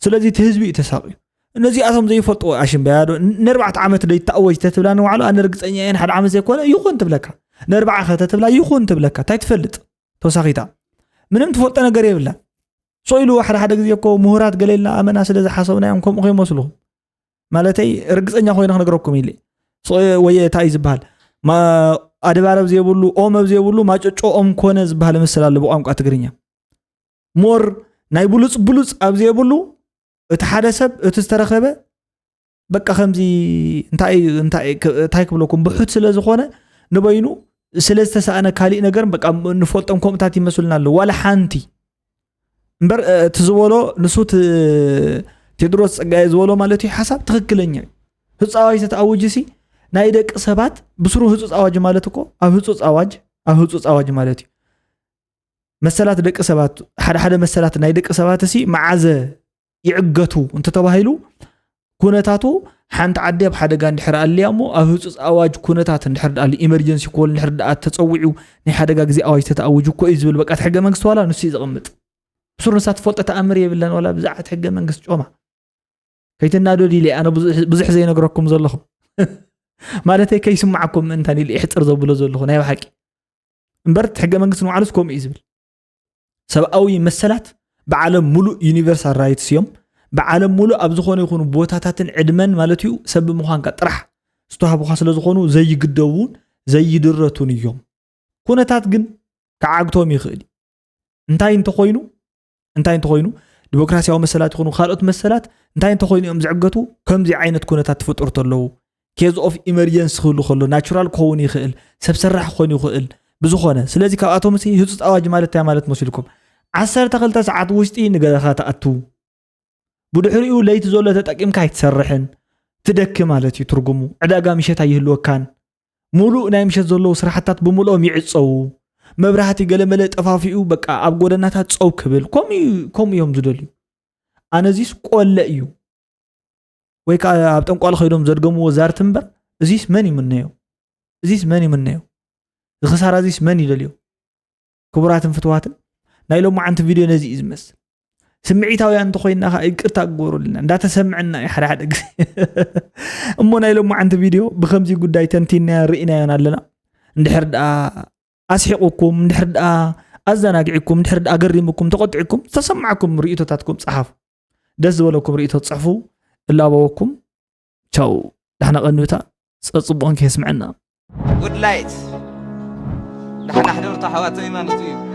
ስለዚ እቲ ህዝቢ እዩ ተሳቕዩ። እነዚኣቶም ዘይፈልጥዎ ኣሽምበያ ዶ ንኣርባዕተ ዓመት ዶ ይተኣወጅ ተትብላ ንባዕሉ ኣነ ርግፀኛ እየ ንሓደ ዓመት ዘይኮነ ይኹን ትብለካ። ንኣርባዓ ከ ተትብላ ይኹን ትብለካ። እንታይ ትፈልጥ ተወሳኺታ? ምንም ትፈልጦ ነገር የብላ። ሶ ኢሉ ሓደ ሓደ ግዜ እኮ ምሁራት ገለ ኢልና ኣመና ስለ ዝሓሰብናዮም ከምኡ ከይመስልኹም። ማለተይ ርግፀኛ ኮይነ ክነግረኩም ኢለ ወይ እንታይ እዩ ዝበሃል ኣድባረብ ዘይብሉ ኦም ኣብ ዘይብሉ ማጨጮ ኦም ኮነ ዝበሃል ምስል ኣሎ ብቋንቋ ትግርኛ። ሞር ናይ ብሉፅ ብሉፅ ኣብ ዘይብሉ እቲ ሓደ ሰብ እቲ ዝተረኸበ በቃ ከምዚ እንታይ እንታይ እንታይ ክብለኩም ብሑት ስለ ዝኾነ ንበይኑ ስለ ዝተሰኣነ ካሊእ ነገር በቃ ንፈልጦም ከምኡታት ይመስሉና ኣለዉ ዋላ ሓንቲ። እምበር እቲ ዝበሎ ንሱ ቴድሮስ ፀጋየ ዝበሎ ማለት እዩ ሓሳብ ትክክለኛ እዩ። ህፁፅ ኣዋጅ ተተኣውጅ ሲ ናይ ደቂ ሰባት ብስሩ ህፁፅ ኣዋጅ ማለት እኮ ኣብ ህፁፅ ኣዋጅ ኣብ ህፁፅ ኣዋጅ ማለት እዩ መሰላት ደቂ ሰባት ሓደ ሓደ መሰላት ናይ ደቂ ሰባት ሲ መዓዘ ይዕገቱ እንተተባሂሉ ኩነታቱ ሓንቲ ዓዲ ኣብ ሓደጋ እንድሕር ኣልያ እሞ ኣብ ህፁፅ ኣዋጅ ኩነታት እንድሕር ኣሉ ኢመርጀንሲ ኮል እንድሕር ደኣ ተፀዊዑ ናይ ሓደጋ ግዜ ኣዋጅ ተተኣውጁ እኮ እዩ ዝብል በቃ ሕገ መንግስቲ ዋላ ንሱ እዩ ዘቐምጥ ብሱር ንሳ ትፈልጦ ተኣምር የብላን ዋላ ብዛዕት ሕገ መንግስቲ ጮማ ከይትናደዱ ኢለ ኣነ ብዙሕ ዘይነግረኩም ዘለኹ ማለተይ ከይስማዓኩም ምእንታን ኢለ ይሕፅር ዘብሎ ዘለኹ ናይ ብሓቂ እምበር ሕገ መንግስቲ ንባዕሉስ ከምኡ እዩ ዝብል ሰብኣዊ መሰላት ብዓለም ሙሉእ ዩኒቨርሳል ራይትስ እዮም ብዓለም ሙሉእ ኣብ ዝኾነ ይኹኑ ቦታታትን ዕድመን ማለት እዩ ሰብ ብምዃንካ ጥራሕ ዝተዋህቡኻ ስለ ዝኾኑ ዘይግደቡን ዘይድረቱን እዮም ኩነታት ግን ክዓግቶም ይኽእል እዩ እንታይ እንተኾይኑ እንታይ እንተኾይኑ፣ ዲሞክራሲያዊ መሰላት ይኹኑ ካልኦት መሰላት እንታይ እንተኾይኑ እዮም ዝዕገቱ? ከምዚ ዓይነት ኩነታት ትፍጥሩ ተለዉ፣ case of emergency ክህሉ ከሎ፣ ናቹራል ክኸውን ይኽእል፣ ሰብ ሰራሕ ክኾን ይኽእል፣ ብዝኾነ። ስለዚ ካብኣቶም ሲ ህጹጽ ኣዋጅ ማለት እንታይ ማለት መሲልኩም? ዓሰርተ ክልተ ሰዓት ውሽጢ ንገዛኻ ትኣቱ። ብድሕሪኡ ለይቲ ዘሎ ተጠቂምካ ኣይትሰርሕን፣ ትደኪ ማለት እዩ ትርጉሙ። ዕዳጋ ምሸት ኣይህልወካን። ሙሉእ ናይ ምሸት ዘለዉ ስራሕታት ብምልኦም ይዕጸዉ። መብራህቲ ገለመለ ጠፋፊኡ በቃ ኣብ ጎደናታት ጸው ክብል። ከምኡ እዩ፣ ከምኡ እዮም ዝደልዩ። ኣነ እዚስ ቆለ እዩ። ወይ ከዓ ኣብ ጠንቋል ከይዶም ዘድገምዎ ዛርቲ እምበር፣ እዚስ መን ይምነዮ? እዚስ መን ይምነዮ? እዚ ክሳራ እዚስ መን ይደልዮ? ክቡራትን ፍትዋትን፣ ናይ ሎማዓንቲ ቪድዮ ነዚ እዩ ዝመስል። ስምዒታውያን እንተኾይንና ከዓ ይቅርታ ክገብሩልና፣ እንዳተሰምዐና እዩ ሓደ ሓደ ግዜ። እሞ ናይ ሎማዓንቲ ቪድዮ ብከምዚ ጉዳይ ተንቲንናዮ ርኢናዮን ኣለና። እንድሕር ደኣ ኣስሒቁኩም፣ እንድሕር ደኣ ኣዘናጊዕኩም፣ እንድሕር ደኣ ኣገሪምኩም፣ ተቆጢዕኩም፣ ዝተሰማዕኩም ርእይቶታትኩም ጸሓፉ። ደስ ዝበለኩም ርእይቶ ጽሕፉ፣ እላበወኩም። ቻው፣ ዳሕና ቀንዩታ፣ ጸጽቡቕን ከየስምዐና። ጉድ ላይት ዳሕና ሕደርቱ ኣሕዋተይ ማለቱ እዩ።